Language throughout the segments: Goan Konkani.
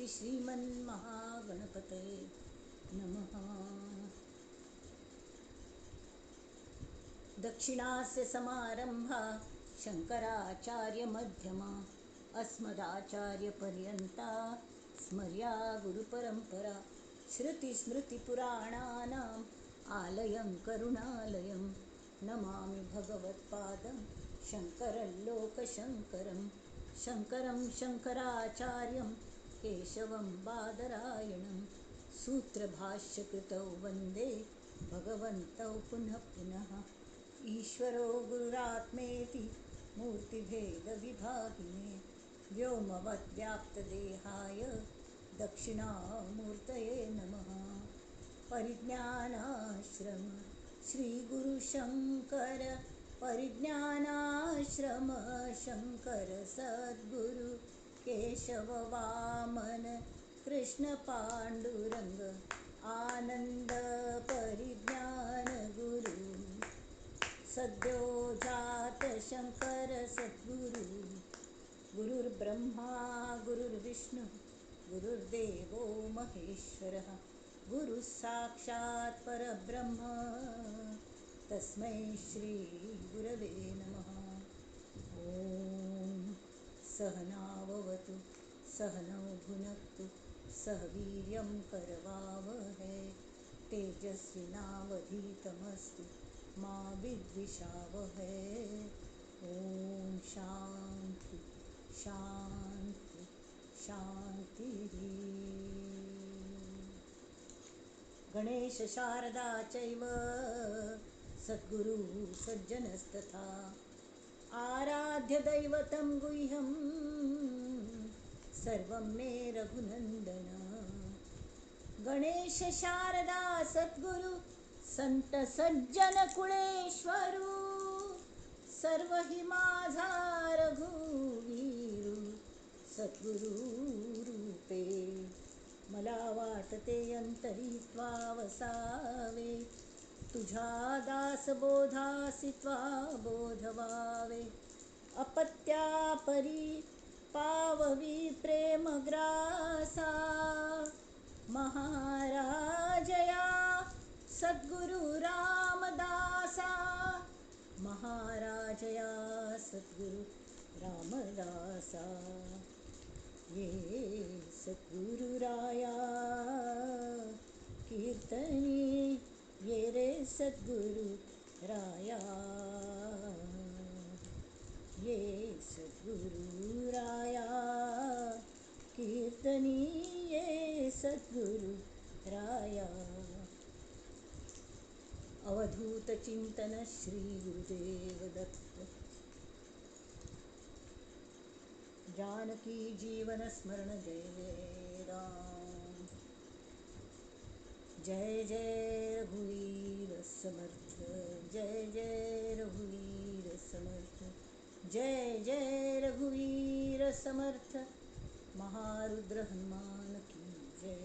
श्री श्रीमन्महागणपतये नमः. दक्षिणास्य समारंभा शंकराचार्यमध्यमा अस्मदाचार्यपर्यंता स्मर्या गुरुपरंपरा. श्रुतिस्मृतिपुराणानाम् आलयं करुणालयं नमामि भगवत्पादं शंकरं लोकशंकरं. शंकरं शंकराचार्यं केशवं बादरायणं सूत्रभाष्यकृतौ वंदे भगवन्तौ पुनः पुनः. ईश्वरो गुरुरात्मेति मूर्तिभेदविभागिने व्योमवद्व्याप्तदेहाय दक्षिणामूर्तये नमः. परिज्ञानाश्रम श्रीगुरुशंकर परिज्ञानाश्रम शंकर सद्गुरु केशव वामन कृष्ण पांडुरंग आनंद परिज्ञान गुरु सद्यो जात शंकर सद्गुरु. गुरुर्ब्रह्मा गुरुर्विष्णु गुरुर्देवो महेश्वरः गुरुः साक्षात् परब्रह्म तस्मै श्री गुरवे नमः. ॐ सहनाववतु सहनौ भुनक्तु सह वीर्यं करवावहै तेजस्विनावधीतमस्तु मा विद्विषावहै. ॐ शांति शांति शांतिः. गणेश शारदा चैव सद्गुरु सज्जनस्तथा आराध्य दैवतं गुह्यं सर्वं मे रघुनंदन. गणेश शारदा सद्गुरु संत सज्जन कुळेश्वरू सर्व हि माझा रघुवीरू सद्गुरु रूपे. मला वाटते अंतरी त्वा वसावे तुझ्या दासबोधासी त्वा बोधवावे. अपत्या परी पाववी प्रेमग्रासा महाराजया सद्गुरु रामदासा. महाराजया सद्गुरु रामदासा. ये सद्गुरुराया कीर्तनी ये रे सद्गुरु राया. ये सद्गुरुराया कीर्तनी ये सद्गुरु राया. अवधूत चिंतन श्री गुरुदेव दत्त. जानकी जीवन स्मरण जय जय राम. जय जय रघुवीर समर्थ. जय जय रघुवीर समर्थ. जय जय रघुवीर समर्थ. महारुद्र हनुमान की जय.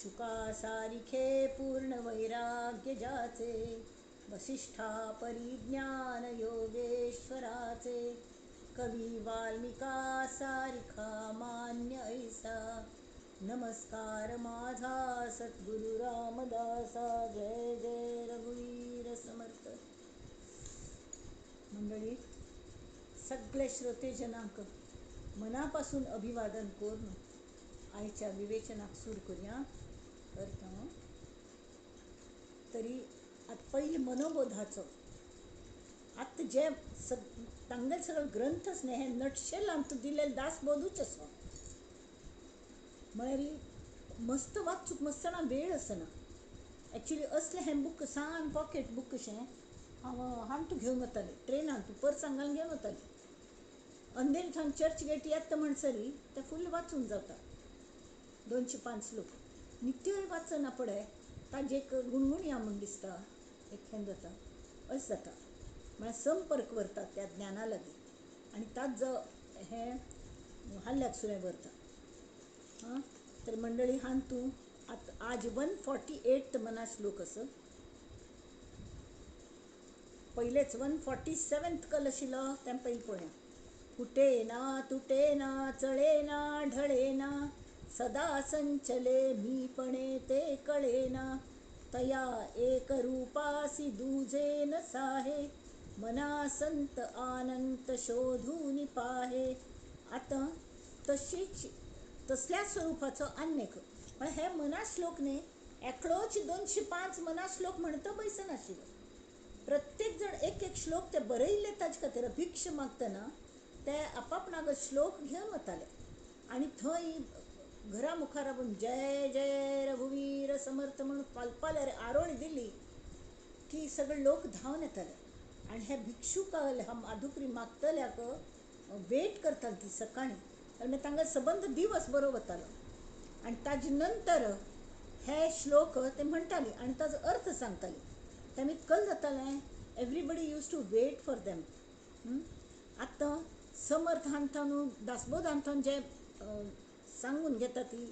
शुका सारिखे पूर्ण वैराग्य जाचे वसिष्ठा परिज्ञान योगेश्वराचे. कवी वाल्मिका सारिखा मान्य ऐसा नमस्कार माझा सद्गुरु रामदासा. जय जय रघुवीर समर्थ. मंडळी सगळे श्रोतेजनांक मनापासून अभिवादन करून आयच्या विवेचनाक सुरू करूया. करता तरी आतां पयलीं मनोबोधाचो आतां जे तांगेले सगळे ग्रंथच न्ही हे नटशेल आमकां दिलेले दासबोधूच आसा. म्हळ्यार मस्त वाचूंक मस्तना वेळ आसना. एक्चुली असलें हें बूक सान पॉकेट बूक कशें हांव हांव तूं घेवन वतालें ट्रेनान तूं पर्सान घालून घेवन वतालें. अंधेरी थंय चर्च गेट येता म्हणसरी तें फूल वाचून जाता. 205 लोक नित्यूय वाचना पडय ताजें एक गुणगुणया म्हूण दिसता एक हें जाता अशें जाता. म्हळ्यार संपर्क व्हरता त्या ज्ञाना लागीं आनी ताजो हें हल्ल्याक सुरें व्हरता. हां तर मंडळी हान तूं आतां आज 148 मना श्लोक आसा. पयलेच 147 कल आशिल्लो तें पयलीं पळोवया. फुटे ना तुटे ना चळे ना ढळे ना, सदा संचले मीपणे ते कळेना, तया एक रूपासी दुजे न साहे, मना संत आनंत शोधून पाहे. आतां तशीच तसल्या स्वरुपाचो आन्यक म्हळ्यार हे मना श्लोक न्ही एकलोच 205 मना श्लोक म्हणटा बैसनाशिल्लो. प्रत्येक जण एक एक श्लोक ते बरयल्ले ताजे खातीर भिक्ष मागतना ते आपापणागो श्लोक घेवन वताले आनी थंय घरा मुखार आपूण जय जय रघुवीर समर्थ म्हणून पालपाल्यार आरोळ दिली की सगळे लोक धांवन येताले आनी हे भिक्षुकाले माधुकरी मागतल्याक वेट करताले ती सकाळीं आनी मागीर तांकां सबंद दिवस बरो वतालो आनी ताजे नंतर हे श्लोक ते म्हणटाली आनी ताजो अर्थ सांगताली. तेमी कल जातालें everybody use to wait for them. आतां समर्थ हांथावन दासबोध हांथावन जे सांगून घेता ती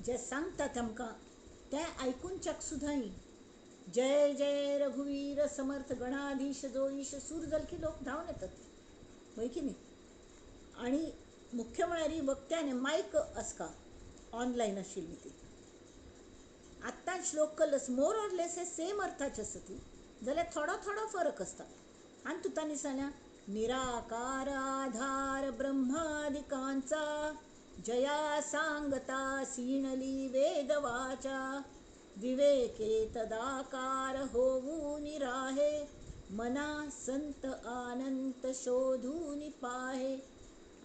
जे सांगता तांकां तें आयकुनच्याक सुद्दां जय जय रघुवीर समर्थ गणाधीश जो ईश सूर जाल की लोक धांवन येतात वय की न्ही. आनी मुख्य म्हळ्यार वक्त्यान मायक आसता ऑनलायन आशिल्ली ती. आत्तां श्लोक कलस मोर ऑर लेस हे सेम अर्थाचे आसा ती जाल्यार थोडो थोडो फरक आसता. आनी तूं तांणी सांगल्या निराकार आधार ब्रह्मादिकांचा, जया सांगता सीणली वेदवाचा, विवेके तदाकार होऊन राहे, मना संत आनंत शोधून पाहे.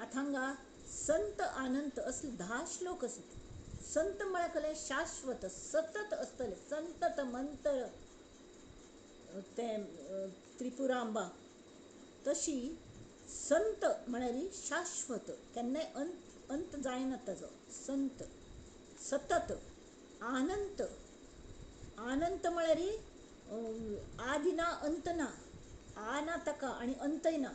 आतां हांगा संत आनंत असले 10 श्लोक आसात. संत म्हळ्यार कसलें शाश्वत सतत आसतलें संतत मंत्र तें त्रिपुरांबा तशी संत म्हळ्यार शाश्वत केन्नाय अंत अंत जायना ताजो. संत सतत आनंत आनंत म्हळ्यार आदि ना अंत ना, आ ना ताका आनी अंतय ना.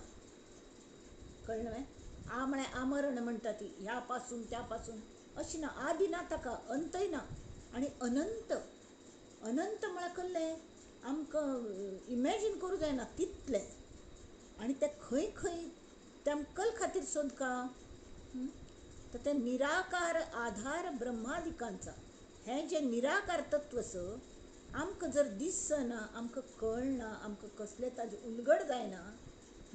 कळ्ळें? आ म्हळ्यार आमरण म्हणटा ती ह्या पासून त्या पासून अशी ना, आदि ना ताका अंतय ना आनी अनंत. अनंत म्हळ्यार कसलें आमकां इमेजीन करूं जायना तितलें. आनी तें खंय खंय तेमकल खातीर सोदका तर तें निराकार आधार ब्रह्मादिकांचा हें जें निराकार तत्व आसा आमकां जर दिसना आमकां कळना आमकां कसलें ताजें उलगड जायना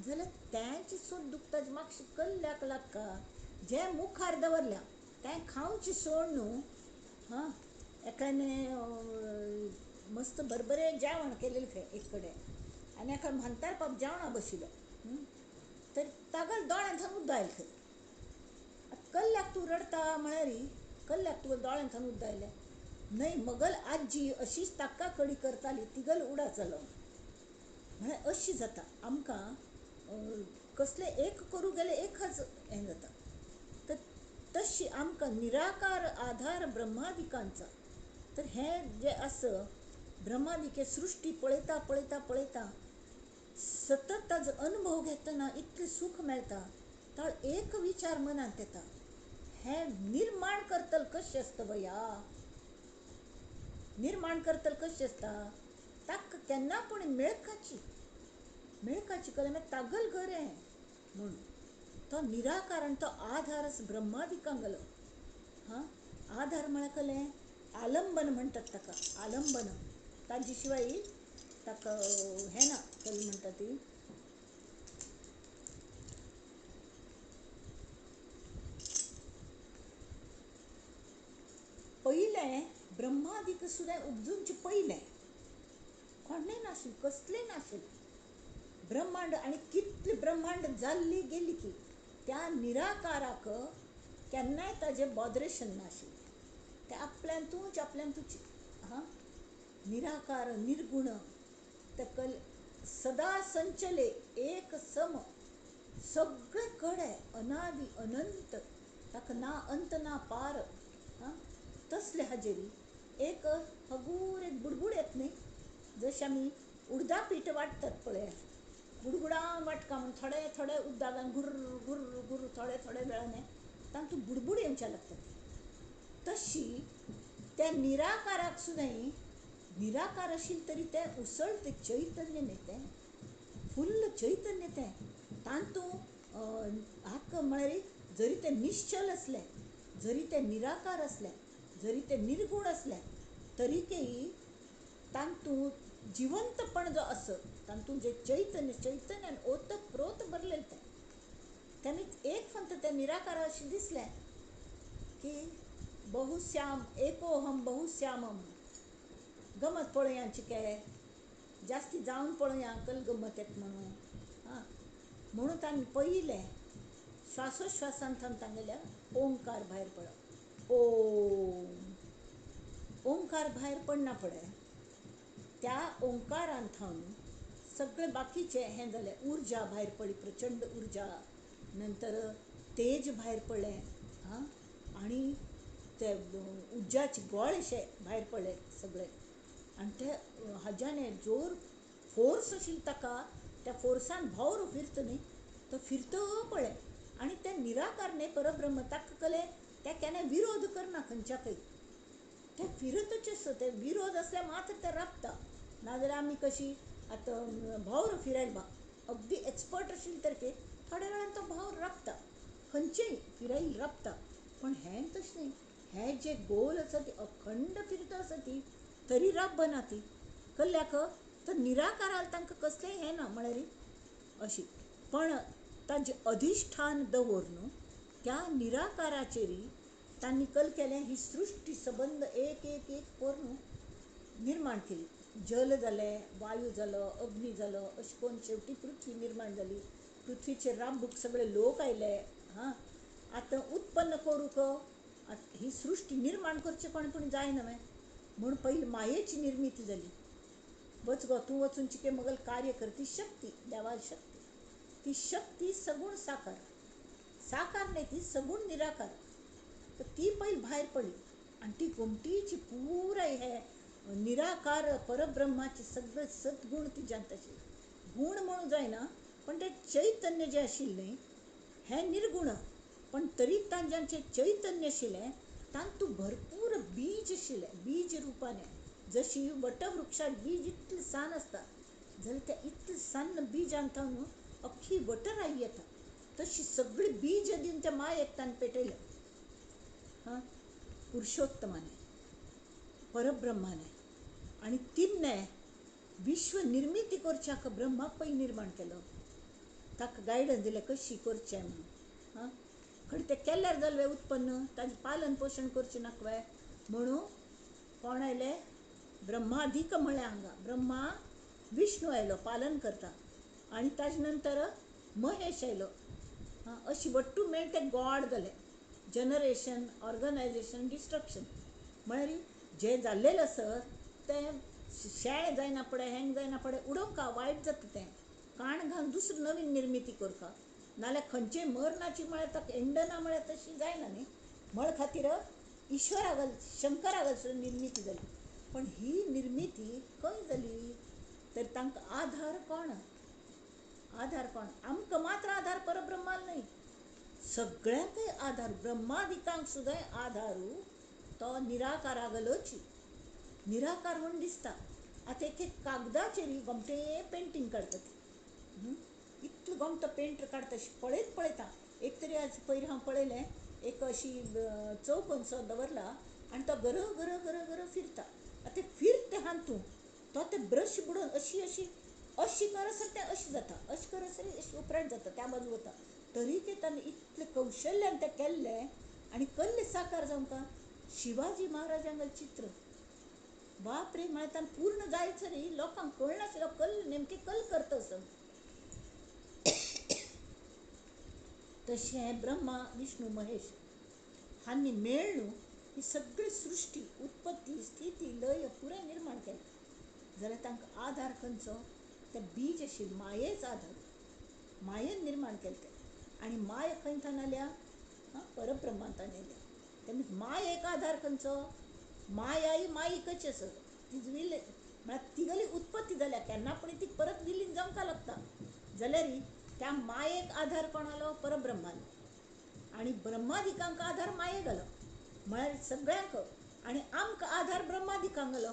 जाल्यार तेंच सोद दुखता मातशें कल्ल्याक लागता जें मुखार दवरल्या तें खावचें सोड न्हू. हां एकाने मस्त बरबरें जेवण केलेलें खंय एक कडेन आनी एका म्हांतार पाप जेवणा बशिल्लो तर तागल दोळ्यांत उदक आयलें खंय. कल्ल्याक तूं रडटा म्हळ्यार कल्ल्याक तुका दोळ्यांत उदक आयलें न्हय मगल आजी अशीच ताका कडी करताली तिगल उडा चलो म्हळ्यार अशी जाता आमकां कसलें एक करूं गेलें एकच हें जाता. तर तशी आमकां निराकार आधार ब्रह्मादिकांचा तर हें जें आसा ब्रह्मादिके सृश्टी पळयता पळयता पळयता सतत ताजो अनुभव घेतना इतलें सूख मेळटा तर एक विचार मनांत येता हें निर्माण करतल कशें आसता बया निर्माण करतल कशें आसता ताका केन्ना पूण मेळकाची मेळकाची कला मागीर तागल घर हें म्हूण तो निराकार आनी तो आधार ब्रह्मादिकांक गेलो. हां आधार म्हळ्यार कसलें आलंबन म्हणटात ताका आलंबन ताजे शिवाय ताका हें ना कसलें म्हणटा ती पयलें ब्रह्मादिक सुद्दां उपजूनचें पयलें कोणें नाशिल्लें कसलें नाशिल्लें ब्रह्मांड आनी कितलें ब्रह्मांड जाल्ली गेली की त्या निराकाराक केन्नाय ताजें बॉदरेशन नाशिल्लें तें आपल्यांतूच आपल्यांतूच. हां निराकार निर्गुण ते सदा संचले एक सम सगळे कडे अनादि अनंत ताका ना अंत ना पार. हां तसले हाजेरी एक हगूर एक बुडबुड येत न्ही जशें आमी उडदा पीठ वांट्टात पळय गुडगुडान वांटका म्हूण थोडे थोडे उद्दागान गुर्र गुर्र गुर्र थोडे थोडे वेळाने तांतूं बुडबुड येवच्या लागता तशी त्या निराकाराक सुद्दां निराकार आशिल्लें तरी तें उसळतें चैतन्य न्ही तें फुल्ल चैतन्य तें तातूंत हाका म्हळ्यार जरी ते निश्चल असले, जरी ते निराकार असले, जरी ते निर्गुण असले तरीकय तांतूत जिवंतपण जो आस, तातूंत जे चैतन्य, चैतन्यान ओतप्रोत भरलेलें तें. तेन्ना एक फक्त तें निराकार अशें दिसलें की बहुश्याम एकोहम बहुश्यामम, गमत पळोवया चिके जास्ती जावन पळोवया कल गमत येता म्हणून. आं, म्हणून तांणी पळयलें श्वासोश्वासान तांगेल्या ओंकार भायर पडलो. ओम ओंकार भायर पडना पडे त्या ओंकारान थावन सगळे बाकीचे हें जालें, उर्जा भायर पडली, प्रचंड उर्जा, नंतर तेज भायर पडलें, आं, आनी ते उज्जाचे गोळेशे भायर पडले सगळे. आनी ते हाज्यान जोर फोर्स आशिल्लो ताका, त्या फोर्सान भोंवर फिरता न्ही, तो फिरत पळय. आनी ते निराकार न्ही परब्रह्म, ताका कलें त्या केन्ना विरोध करना खंयच्याकय, ते फिरतच आसा. ते विरोध आसल्यार मात्र ते राबता, नाजाल्यार आमी कशी आतां भोंवर फिरायला अगदी एक्सपर्ट आशिल्ले तरीकय थोड्या वेळान तो भोंवर राबता, खंयचेय फिरायल राबता. पण हें तशें न्ही, हें जे गोल आसा ती अखंड फिरता आसा ती तरी राबना ती कल्ल्याक. तर निराकाराक तांकां कसलेंय हें ना म्हळ्यार अशी. पण ताजें अधिश्ठान दवरून त्या निराकाराचेर तांणी कल केलें ही सृश्टी सबंद एक एक एक करून निर्माण केली. जल जालें, वायू जालो, अग्नी जालो, अशें करून शेवटी पृथ्वी निर्माण जाली. पृथ्वीचेर राबूंक सगळे लोक आयले. हां, आतां उत्पन्न करूंक ही सृश्टी निर्माण करचें कोणें पूण जायना न्हय, म्हूण पयलीं मायेची निर्मिती जाली. वच गो तूं वचून चिके मगल कार्य कर, ती शक्ती देवा शक्ती, ती शक्ती सगूण साकार, साकार न्ही ती सगूण निराकार. तर ती पयलीं भायर पडली आनी ती गोमटीची पुराय हे निराकार परब्रह्माचे सगळे सद्गुण तिज्यांत आशिल्ले. गूण म्हणूं जायना पण तें चैतन्य जें आशिल्लें हें निर्गुण, पण तरी तांचे चैतन्य आशिल्लें तातूंत भरपूर बीज आशिल्लें. बीज रुपाने जशी वटवृक्षाक बीज इतलें सान आसता जाल्यार त्या इतलें सान बीजान न्हू अख्खी वटराई येता, तशी सगळी बीज दिवन त्या मायेक ताणें पेटयलें. हां, पुरुषोत्तमाने परब्रह्माने. आनी तिन्ने विश्व निर्मिती करच्याक ब्रह्माक पयलीं निर्माण केलो, ताका गायडन्स दिलें कशी करचें म्हणून. हां, खरें तें केल्यार जालें उत्पन्न, ताजें पालन पोशण करचें नाका वे म्हणून कोण आयले ब्रह्माधीक म्हळ्ळें हांगा ब्रह्मा विष्णू आयलो पालन करता, आनी ताजे नंतर महेश आयलो. हां, अशी वट्टू मेळ ते गॉड जाले. जनरेशन, ऑर्गनायजेशन, डिस्ट्रक्शन म्हळ्यार जें जाल्लेलें आसा तें शेळ जायना पडे, हँग जायना पडे, उडोवंका, वायट जाता तें, काण घालून दुसरी नवीन निर्मिती करता, नाल्यार खंयचेय मरणाची म्हळ्यार ताका एंडना म्हळ्यार तशी जायना न्ही. म्हळ खातीर ईश्वरागल शंकरागल सुद्दां निर्मिती जाली. पण ही निर्मिती खंय जाली तर तांकां आधार कोण, आधार कोण? आमकां मात्र आधार परब्रह्माल न्हय, सगळ्यांकय आधार, ब्रह्मादिकांक सुद्दां आधारू तो निराकारागलोच. निराकार म्हूण दिसता. आतां एक एक कागदाचेर गोमटें पेंटींग काडटा ती, इतलो गोमटो पेंट काडटा अशें पळयत पळयता. एक तरी आज पयर हांव पळयलें, एक अशी चौकोनसो दवरला आनी तो गर गर गर गर फिरता. आतां फिरता आहा तूं तो ते ब्रश बुडोवन अशी अशी अशी करसर तें अशें जाता, अशें करसर अशें उपरांत जाता, त्या बाजू वता. तरी तें ताणें इतलें कौशल्यान तें केल्लें आनी कल्लें साकार जावंक शिवाजी महाराजांगेलें चित्र, बाप रे, म्हळ्यार ताणें पूर्ण जायत सरी लोकांक कळनाशिल्लो कल नेमकें कल करता असो. तशें ब्रह्मा विष्णू महेश हांणी मेळ्ळू ही सगळी सृश्टी उत्पत्ती स्थिती लय पुराय निर्माण केलें. जाल्यार तांकां आधार खंयचो? ते बीज आशिल्लें, मायेच आधार, मायेन निर्माण केलें तें. आनी माया खंय थावन आयल्या? आं, परब्रह्मांतान आयल्या. तेन्ना मायेक आधार खंयचो? माया ही मायेकच आसा, ती विलीन म्हळ्यार तिगेली उत्पत्ती जाल्या केन्ना पूण ती परत विलीन जावंक लागता. जाल्यार त्या मायेक आधार कोण आलो? परब्रह्मालो. आनी ब्रह्मादिकांक आधार माये घालो, म्हळ्यार सगळ्यांक. आनी आमकां आधार ब्रह्मादिकांक घालो,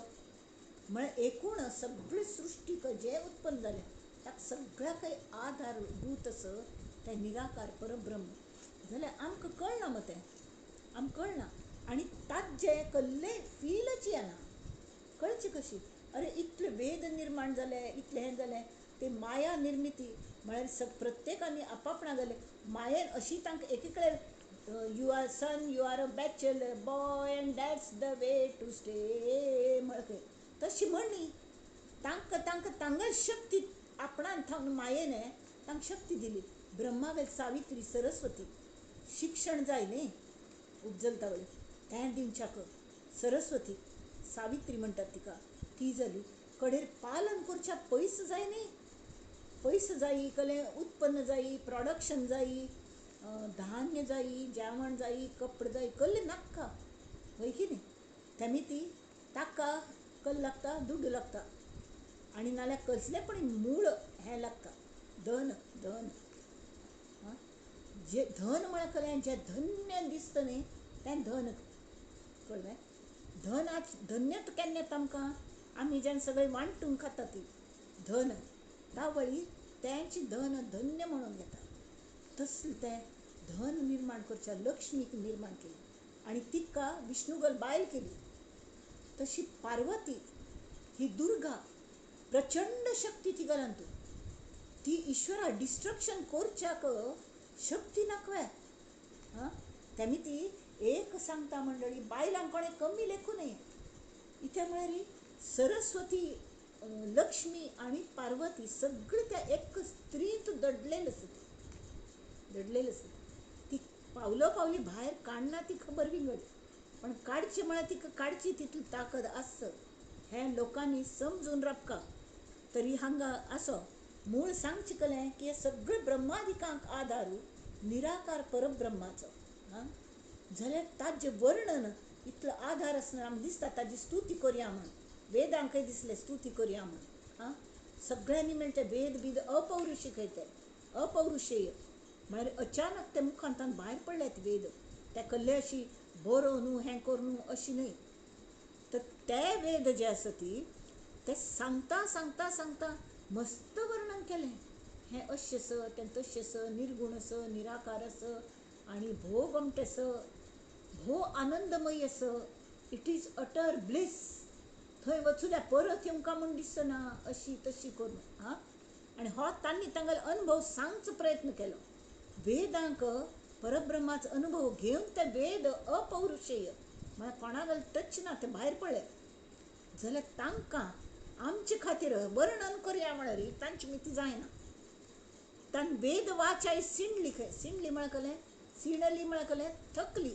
म्हळ्यार एकूण सगळी सृश्टीक जें उत्पन्न जालें ताका सगळ्याकय आधारभूत असो तें निराकार परब्रह्म जाल्यार आमकां कळना मग तें, आमकां कळना आनी ताजें कल्ले फिलच येना. कळचें कशी? अरे इतले वेद निर्माण जाले, इतलें हें जालें, ते माया निर्मिती म्हळ्यार प्रत्येकांनी आपापणा जालें मायेन अशी तांकां एक कडेन you are son, you are a bachelor boy and that's the way to stay म्हळ्यार तशी म्हणणी तांकां तांकां तांगेली शक्ती आपणान थावन मायेन तांकां शक्ती दिली. ब्रह्मावेल सावित्री सरस्वती शिक्षण जाय न्ही उपजलता वळी तें दिवच्याक सरस्वती सावित्री म्हणटात तिका, ती जाली. कडेर पालन करच्या पयस जाय न्ही, पयस जायी कलें उत्पन्न जायी, प्रोडक्शन जायी, धान्य जायी, जेवण जायी, कपडे जायी, कल्ले नाक्का हय की न्ही? तेमी ती ताका कल लागता, दुड्ड लागता आनी नाल्यार कसलें पण मूळ हें लागता, धन. धन जे धन म्हळ्यार कलें जें धन्य दिसता न्ही तें धन, कळ्ळें? धन आज धन्य केन्ना येता आमकां? आमी जेन्ना सगळें वांटून खाता ती धन, तावळी तेंच धन धन्य म्हणून घेता. तसलें तें धन निर्माण करच्या लक्ष्मीक निर्माण केली आनी तिका विष्णुगल बायल केली. तशी पार्वती ही दुर्गा प्रचंड शक्ती तिगेल्यान, ती ईश्वरा डिस्ट्रक्शन करच्याक शक्ती नाकवे. हां तेमी ती एक सांगता मंडळी, बायलांक कोणें कमी लेखूं नये. इत्या म्हळ्यार सरस्वती, लक्ष्मी आनी पार्वती सगळी त्या एक स्त्रींत दडलेलें आसा, दडलेलें आसा. ती पावलो पावली भायर काडना ती खबर विंगड, पण काडची म्हळ्यार तिका काडची तितली ताकद आस हें लोकांनी समजून राबका. तरी हांगा आसो मूळ सांगचें कलें की हे सगळे ब्रह्मादिकांक आदारू निराकार परब्रह्माचो. हां जाल्यार ताजें वर्णन इतलो आदार आसना आमकां दिसता, ताजी स्तुती करया म्हूण, वेदांकय दिसलें स्तुती करया म्हूण. हां सगळ्यांनी मेळटा वेद बीद अपौरुशी खंय ते, अपौरुषेय म्हळ्यार अचानक ते मुखांतान भायर पडल्यात वेद, ते कल्ले अशी बरोवन हें करून अशी न्हय. तर ते वेद जे आसा ती ते सांगता सांगता सांगता मस्त वर्णन केलें, हें अशें स, तें तशें स, निर्गुण स, निराकार स आनी भोव गोमटें स, भोव आनंदमय स, it is utter bliss. थंय वचुल्या परत येवंका म्हूण दिसना अशी तशी करून. हां आनी हो तांणी तांगेलो अनुभव सांगचो प्रयत्न केलो. वेदांक परब्रह्माचो अनुभव घेवन ते वेद अपौरुषेय म्हळ्यार कोणाक टच ना, ते भायर पडले जाल्यार तांकां आमचे खातीर वर्णन करया म्हळ्यार तांची मिती जायना. तांणी वेद वाचाय सिंडली खंय, सिंडली म्हळ्यार कलें, सिणली म्हळ्यार कलें थकली,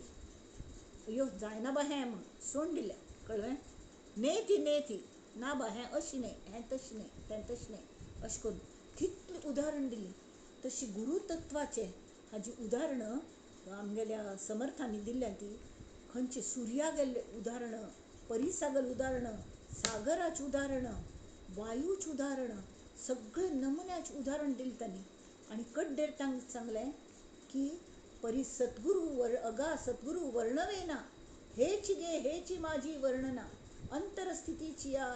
अयो जायना बा हें म्हूण सोडून दिलें, कळ्ळें? नेती नेती ना बा हें अशें न्हय, हें तशें न्हय, तें तशें न्हय, अशें करून कितलीं उदाहरण दिलीं. तशी गुरुतत्वाचें हाजी उदाहरणां आमगेल्या समर्थांनी दिल्ल्या ती खंयचे सुर्या गेल्ले उदाहरणां, परिसागल उदाहरणां, सागराचें उदाहरणां, वायूचें उदाहरणां, सगळे नमुन्याचें उदाहरण दिलें तांणी. आनी कड्डेर तांकां सांगलें की परी सद्गुरू अगा सद्गुरू वर्णवेना हेची गे हेची माझी वर्णना अंतरस्थितीची या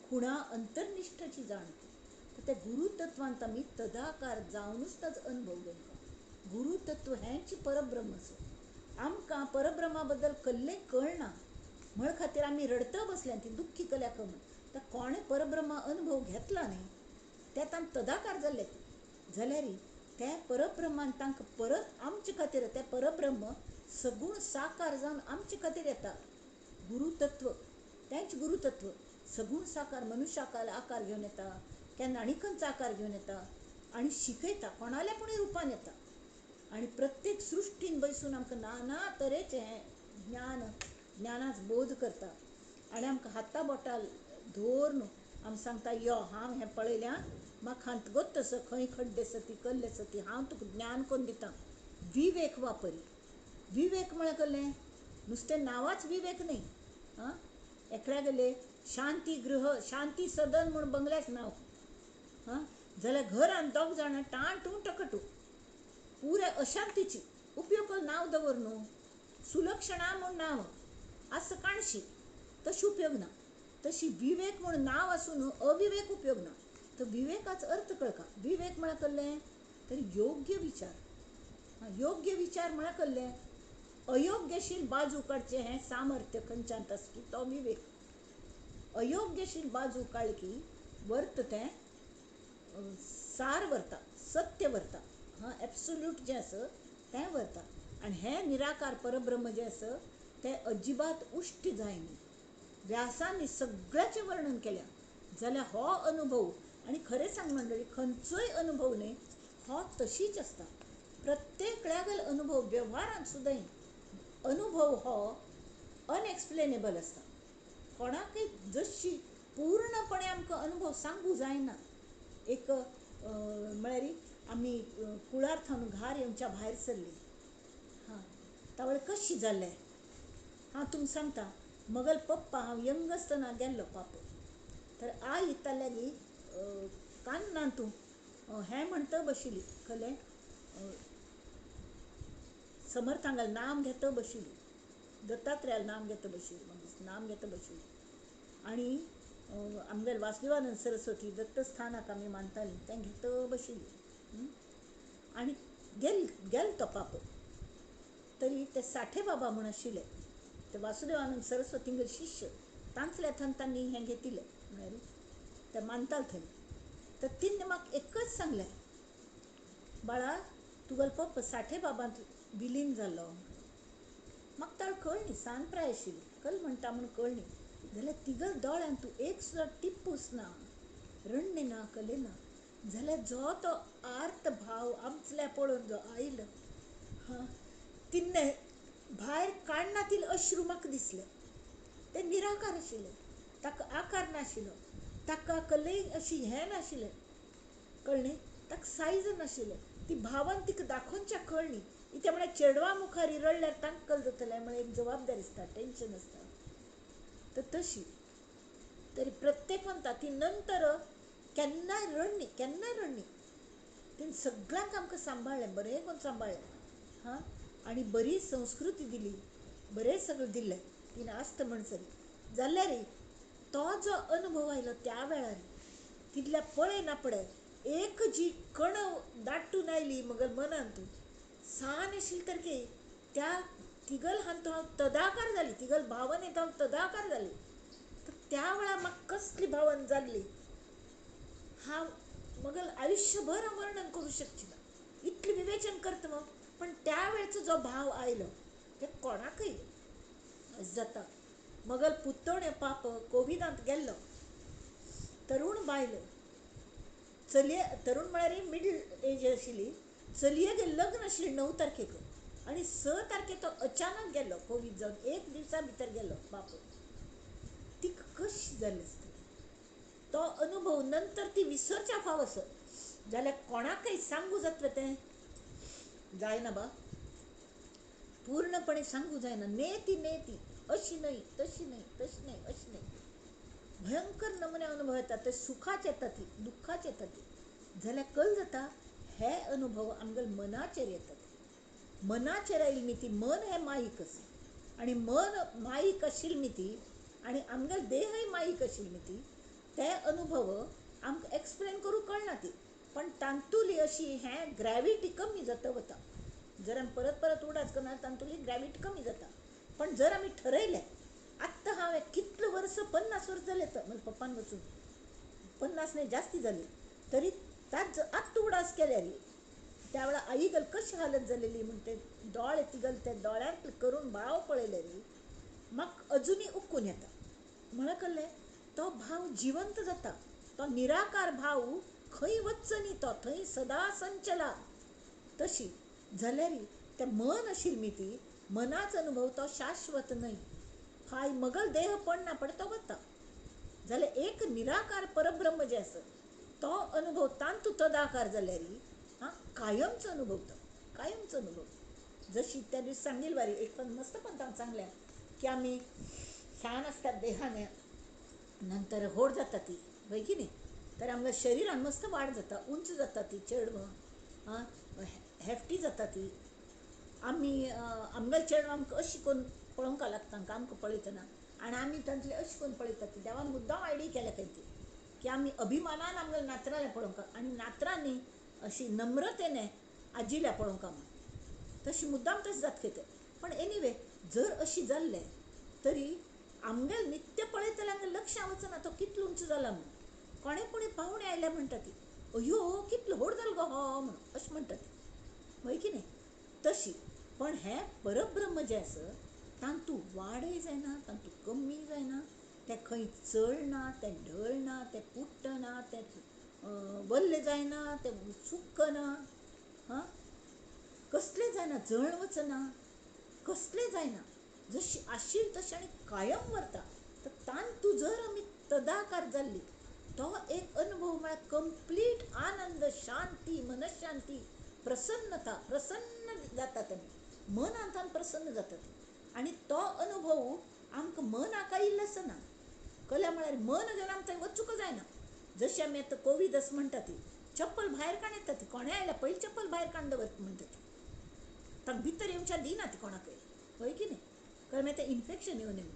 खुणा अंतर्निष्ठाची जाणते. तर त्या गुरुतत्वांत आमी तदाकार जावनूच ताचो अनुभव घेवंक. गुरुतत्व हेंच परब्रह्म. आमकां परब्रह्मा बद्दल कल्लें कळना म्हण खातीर आमी रडत बसल्या ती दुख्खी कल्या म्हण. तर कोणें परब्रह्मा अनुभव घेतला न्ही ते तांकां तदाकार जाल्ले जाल्यार ते परब्रह्मान तांकां परत आमचे खातीर ते परब्रह्म सगूण साकार जावन आमचे खातीर येता. गुरुतत्व तेंच गुरुतत्व सगूण साकार मनुष्याकार आकार घेवन येता, केन्ना आनी खंयचो आकार घेवन येता आनी शिकयता, कोणाल्या पूण रुपान येता आनी प्रत्येक सृश्टीन बसून आमकां नाना तरेचें हें ज्ञान ज्ञानाच बोध करता आनी आमकां हाता बोटार धरून आमकां सांगता, यो हांव हें पळयल्या, म्हाका हांत गोत्त आसा, खंय खड्डे आसा ती कल्ले आसा ती, हांव तुका ज्ञान करून दिता. विवेक वापरी. विवेक म्हळ्यार कसलें? नुस्तें नांवाच विवेक न्हय. आं एकल्या गेले शांती गृह शांती सदन म्हूण बंगल्याच नांव. हां जाल्यार घरान दोग जाणां टां टूं टकटू पुराय अशांतीची उपयोग नांव दवर न्हू, सुलक्षणा म्हूण नांव आसा काणशी, तशी उपयोग ना. तशी विवेक म्हूण नांव आसून अविवेक उपयोग ना. तर विवेकाचो अर्थ कळका. विवेक म्हळ्यार कसलें? तर योग्य विचार. योग्य विचार म्हळ्यार कसलें? अयोग्यशील बाजू काडचें हें सामर्थ्य खंयच्यांत आसा की तो विवेक. अयोग्यशील बाजू काडली की व्हरता तें सार व्हरता, सत्य व्हरता, हां एब्सोल्यूट जें आसा तें व्हरता. आनी हें निराकार परब्रह्म जें आसा तें अजिबात उश्ट जायना. व्यासांनी सगळ्याचें वर्णन केलें जाल्यार हो अनुभव, आनी खरें सांग मंडळी, खंयचोय अनुभव न्ही हो तशीच आसता. प्रत्येकल्यागेलो अनुभव वेव्हारांत सुद्दां अनुभव हो अनएक्सप्लेनेबल आसता. कोणाकय जशी पूर्णपणे आमकां अनुभव सांगू जायना. एक म्हळ्यार आमी कुळार थावन घार येवच्या भायर सरली, हां तावळ कशी जालें हांव तुमकां सांगता. मगल पप्पा हांव यंग आसतना गेल्लो पाप, तर आई ताल्यागी कान्ना तूं हें म्हणटा बशिल्ली, कळ्ळें, समर्थांगेलें नाम घेता बशिल्ली, दत्तात्रयालें नाम घेता बशिल्ली, मागीर नाम घेता बशिल्ली. आनी आमगेले वासुदेवानंद सरस्वती दत्तस्थानाक आमी मानतालीं तें घेता बशिल्ली. आनी गेल तो पाप, तरी ते साठे बाबा म्हूण आशिल्ले ते वासुदेवानंद सरस्वतींगेले शिष्य, तांतल्या थंय तांणी हें घेतिल्लें, म्हळ्यार ते मानताले थंय. तर तिणें म्हाका एकच सांगलें, बाळा तुगेलो पप्पा साठे बाबांत विलीन जाल्लो. म्हाका ताळ कळ्ळी, सान प्राय आशिल्ली, कल म्हणटा म्हूण कळ्ळी. जाल्यार तिगल दोळ्यान तूं एक सुद्दां टिप्पूस ना, रडणें ना, कलें ना. जाल्यार जो तो आर्त भाव आमचल्या पळोवन जो आयलो, हां तिन्ने भायर काडना तील अश्रू म्हाका दिसले. ते निराकार आशिल्ले, ताका आकार नाशिल्लो, ताका कलय अशी हें नाशिल्लें, कळ्ळें, ताका सायज नाशिल्लें. ती भावन तिका दाखोवच्या कळ्ळी. इत्या म्हळ्यार चेडवा मुखार रडल्यार तांकां कल जातलें म्हळ्यार एक जबाबदारी आसता, टेंशन आसता. तर तशी तरी प्रत्येक म्हणटा ती नंतर केन्नाय रडणी, केन्नाय रडणी. तिणें सगळ्यांक आमकां सांबाळ्ळें, बरें करून सांबाळ्ळें, हां, आनी बरी संस्कृती दिली, बरें सगळें दिलें तिणें आसता म्हणसर. जाल्यार तो जो अनुभव आयलो त्या वेळार तितल्या पळय ना पळय एक जी कण दाटून आयली मगल मनांत सान आशिल्ली तर त्या तिगल हांतू हांव तदाकार जाली, तिगल भावनेंत हांव तदाकार जाली. तर त्या वेळार म्हाका कसली भावन जाल्ली हांव मगल आयुष्यभर हांव वर्णन करूं शकची ना, इतलें विवेचन करता मग. पण त्या वेळचो जो भाव आयलो ते कोणाकय जाता. मगल पुतणे पाप कोविडांत गेल्लो, तरुण बायल, चलये, तरुण म्हळ्यार मिडल एज आशिल्ली, चलयेगेर लग्न आशिल्लें 9 तारखेक आनी 6 तारखेक तो अचानक गेल्लो, कोवीड जावन एक दिवसा भितर गेल्लो बाप. तिका कशी जाली आसतली तो अनुभव नंतर ती विसरच्या फाव आसत जाल्यार कोणाकय सांगू जातलें तें जायना बा, पूर्णपणे सांगू जायना. नेती नेती अशी न्हय, तशी न्हय, तशी न्हय, अशी न्हय, भयंकर नमुने अनुभव येतात, ते सुखाचे येतात, ती दुःखाचे येतात. जाल्यार कल जाता हे अनुभव आमगेले मनाचेर येतात. मनाचेर आयली न्ही ती मन हें माईक आसा, आनी मन माईक आशिल्ली न्ही ती, आनी आमगेले देहय माईक आशिल्ली न्ही ती, ते अनुभव आमकां एक्सप्लेन करूंक कळना ती. पण तांतुली अशी हें ग्रॅविटी कमी जाता वता. जर आमी परत परत उडास करना तांतुली ग्रॅविटी कमी जाता. पण जर आमी ठरयलें आत्तां हांवें कितले वर्स, 50 वर्स जालें तर म्हज्या पप्पान वचून, 50 न्हय जास्ती जाली, तरी ताच आत्तां उडास केल्यार त्या वेळार आई गल कशी हालत जालेली म्हण ते दोळे तिगल ते दोळ्यांत करून भाव पळयले रे म्हाका अजुनूय उक्कून येता. म्हळ्यार कळ्ळें तो भाव जिवंत जाता, तो निराकार भाव खंय वच्चो न्ही, तो थंय सदा संचला. तशी जाल्यार तें मन आशिल्ली न्ही ती मनाचो अनुभव तो शाश्वत न्हय, फाय मगल देह पडना पड तो वता. जाल्यार एक निराकार परब्रह्म जें आसा तो अनुभव तांतू तदाकार जाल्यार हां कायमचो अनुभव, तो कायमचो अनुभव. जशी त्या दीस सांगील बारी एक पण मस्त पण तांकां सांगल्या की आमी सान आसतात देहाने नंतर होड जाता ती वय की न्ही, तर आमकां शरिरान मस्त वाड जाता, उंच जाता ती चेडवां, आं हेफ्टी जाता ती. आमी आमगेले चेडवां आमकां अशी करून पळोवंक लागता तांकां आमकां पळयतना, आनी आमी तांतले अशें करून पळयतात ती देवान मुद्दाम आयडी केल्या खंय ती की आमी अभिमानान आमगेले नातरां पळोवंक, आनी नातरांनी अशी नम्रतेने आजील्या पळोवंक म्हूण तशी मुद्दाम तशें जातके तें. पण एनिवे जर अशी जाल्लें तरी आमगेल नित्य पळयतल्याक आमगेलें लक्षां वचना तो कितलो उंच जाला म्हूण. कोणे कोणी पावणे आयल्या म्हणटा ती, अयो कितलो व्हड जालो गो हो म्हणून अशें म्हणटा ती, हय की न्ही? तशी पण हें परब्रह्म जें आसा तांतू वाडय जायना, तांतू कमी जायना, तें खंय चळना, तें ढळना, तें पुट्टना, तें वल्लें जायना, तें सुकना, हां कसलें जायना, जळ वचना, कसलें जायना, जशी आशिल्ली तशें आनी कायम वरता. तर तांतू जर आमी तदाकार जाल्ली तो एक अनुभव म्हळ्यार कंप्लीट आनंद, शांती, मनशांती, प्रसन्नता, प्रसन्न जातात आमी, मनांतान प्रसन्न जातात. आनी तो अनुभव आमकां मनाक आयिल्लो आसना. कला म्हळ्यार मन घेवन आमकां थंय वचूंक जायना. जशें आमी आतां कोवीड आसा म्हणटा ती चप्पल भायर काण येता ती, कोणें आयल्यार पयलीं चप्पल भायर काडून दवर म्हणटा ती, तांकां भितर येवच्या दिना ती कोणाकय, हय की न्ही? कारण मागीर तें इन्फेक्शन येवन न्ही.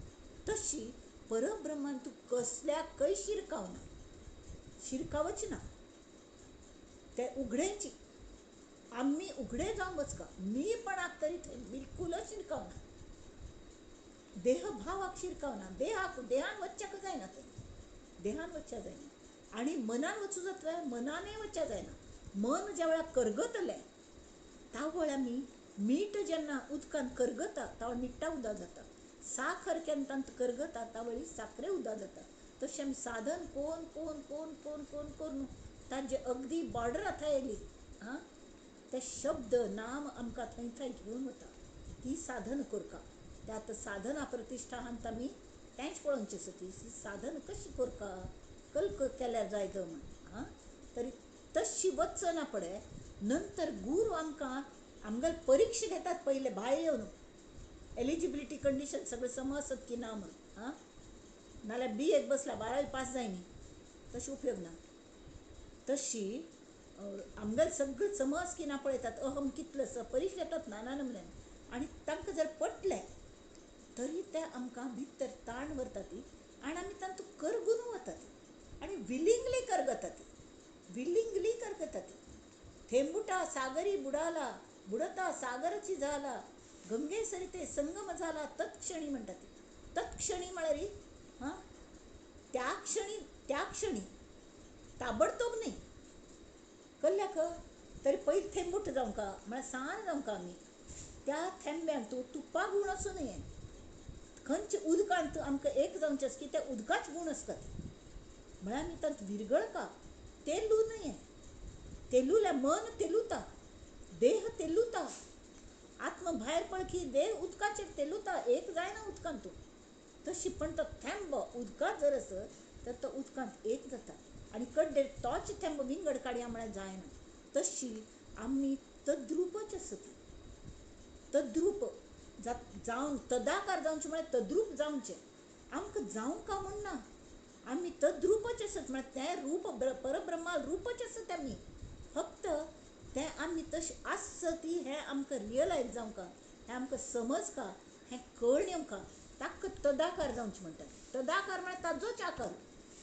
तशी परब्रह्मान तूं कसल्याकय शिरकावना, शिरकावच ना, ते उघडेची आमी उघडे जावन वचका, मीपणाक तरी थंय बिलकूलच शिरकावना, देहभावाक शिरकावना, देहाक देहान वच्च्याक जायना, थंय देहान वच्च्या जायना. आनी मनान वचूं जातलें, मनानय वच्च्या जायना. मन ज्या वेळार करगतलें त्या वेळार आमी मीठ जेन्ना उदकान करगता त्या वेळार मिठा उदक जाता, साखर केन्ना तांत करगता त्या वेळी साखरे उदक जाता. तशें आमी साधन कोन कोन कोन कोन कोन करून तांचे अगदी बॉर्डर आतां येयली, आं ते शब्द नाम आमकां थंय थंय घेवन वता. ती साधन करका ते आतां साधना प्रतिश्ठा आनी आमी तेंच पळोवचें आसा, ती साधन कशी करका, कल केल्यार जाय तो म्हण, आं तरी तशी वचना पळय. नंतर गुरू आमकां आमगेले परिक्षा घेतात पयले भायर येवन, एलिजिबिलिटी कंडिशन सगळें सम आसत की ना म्हण, आं नाल्यार बी एक बसला 12वी पास जायनी, तशें उपयोग ना. तशी आमगेले सगळें सम आसा की ना पळयतात, अहम कितलो आसा परिक्षा घेतात नाना नमुन्यान, आनी तांकां जर पटलें तरी ते आमकां भितर ताण व्हरता ती आनी आमी तांतूं करगून वतात आनी विलिंगली करगता ती, विलिंगली करगता ती. थेंबुटा सागरी बुडाला, बुडता सागरची झाला, गंगे सरिते संगम झाला तत्क्षणी म्हणटा ती. तत्क्षणी म्हळ्यार हां त्या क्षणी, त्या क्षणी ताबडतोब न्ही कल्ल्याक तरी पयलीं थेंबूट जावंका म्हळ्यार सान जावंका आमी त्या थेंब्यांक तूं तुप्पा गूण आसूं न्हय, खंयच्या उदकांत आमकां एक जावचें आसा की त्या उदकाच गूण आसता ते, म्हळ्यार आमी तांत विरगळका, तेलू न्हय, तेलुल्या मन तेलुता, देह तेलुता, आत्मा भायर पळखी देह उदकाचेर तेलुता, एक जायना उदकांत तूं. तशी पण तो थेंबो उदकांत जर आसत तर तो उदकांत एक जाता आनी कड्डेर तोच थेंबो विंगड काडया म्हळ्यार जायना. तशी आमी तद्रूपच आसत, तद्रूप जावन तदाकार जावचें म्हळ्यार तद्रूप जावचें, आमकां जावंक का म्हूण ना, आमी तद्रूपच आसत म्हळ्यार तें रूप परब्रह्मा रूपच आसत आमी, फक्त तें आमी तशें आसत हें आमकां रियलायज जावंक, हें आमकां समजका, हें कळ्ळें आमकां, ताका तदाकार जावचें म्हणटात. तदाकार म्हळ्यार ताजोच आकार.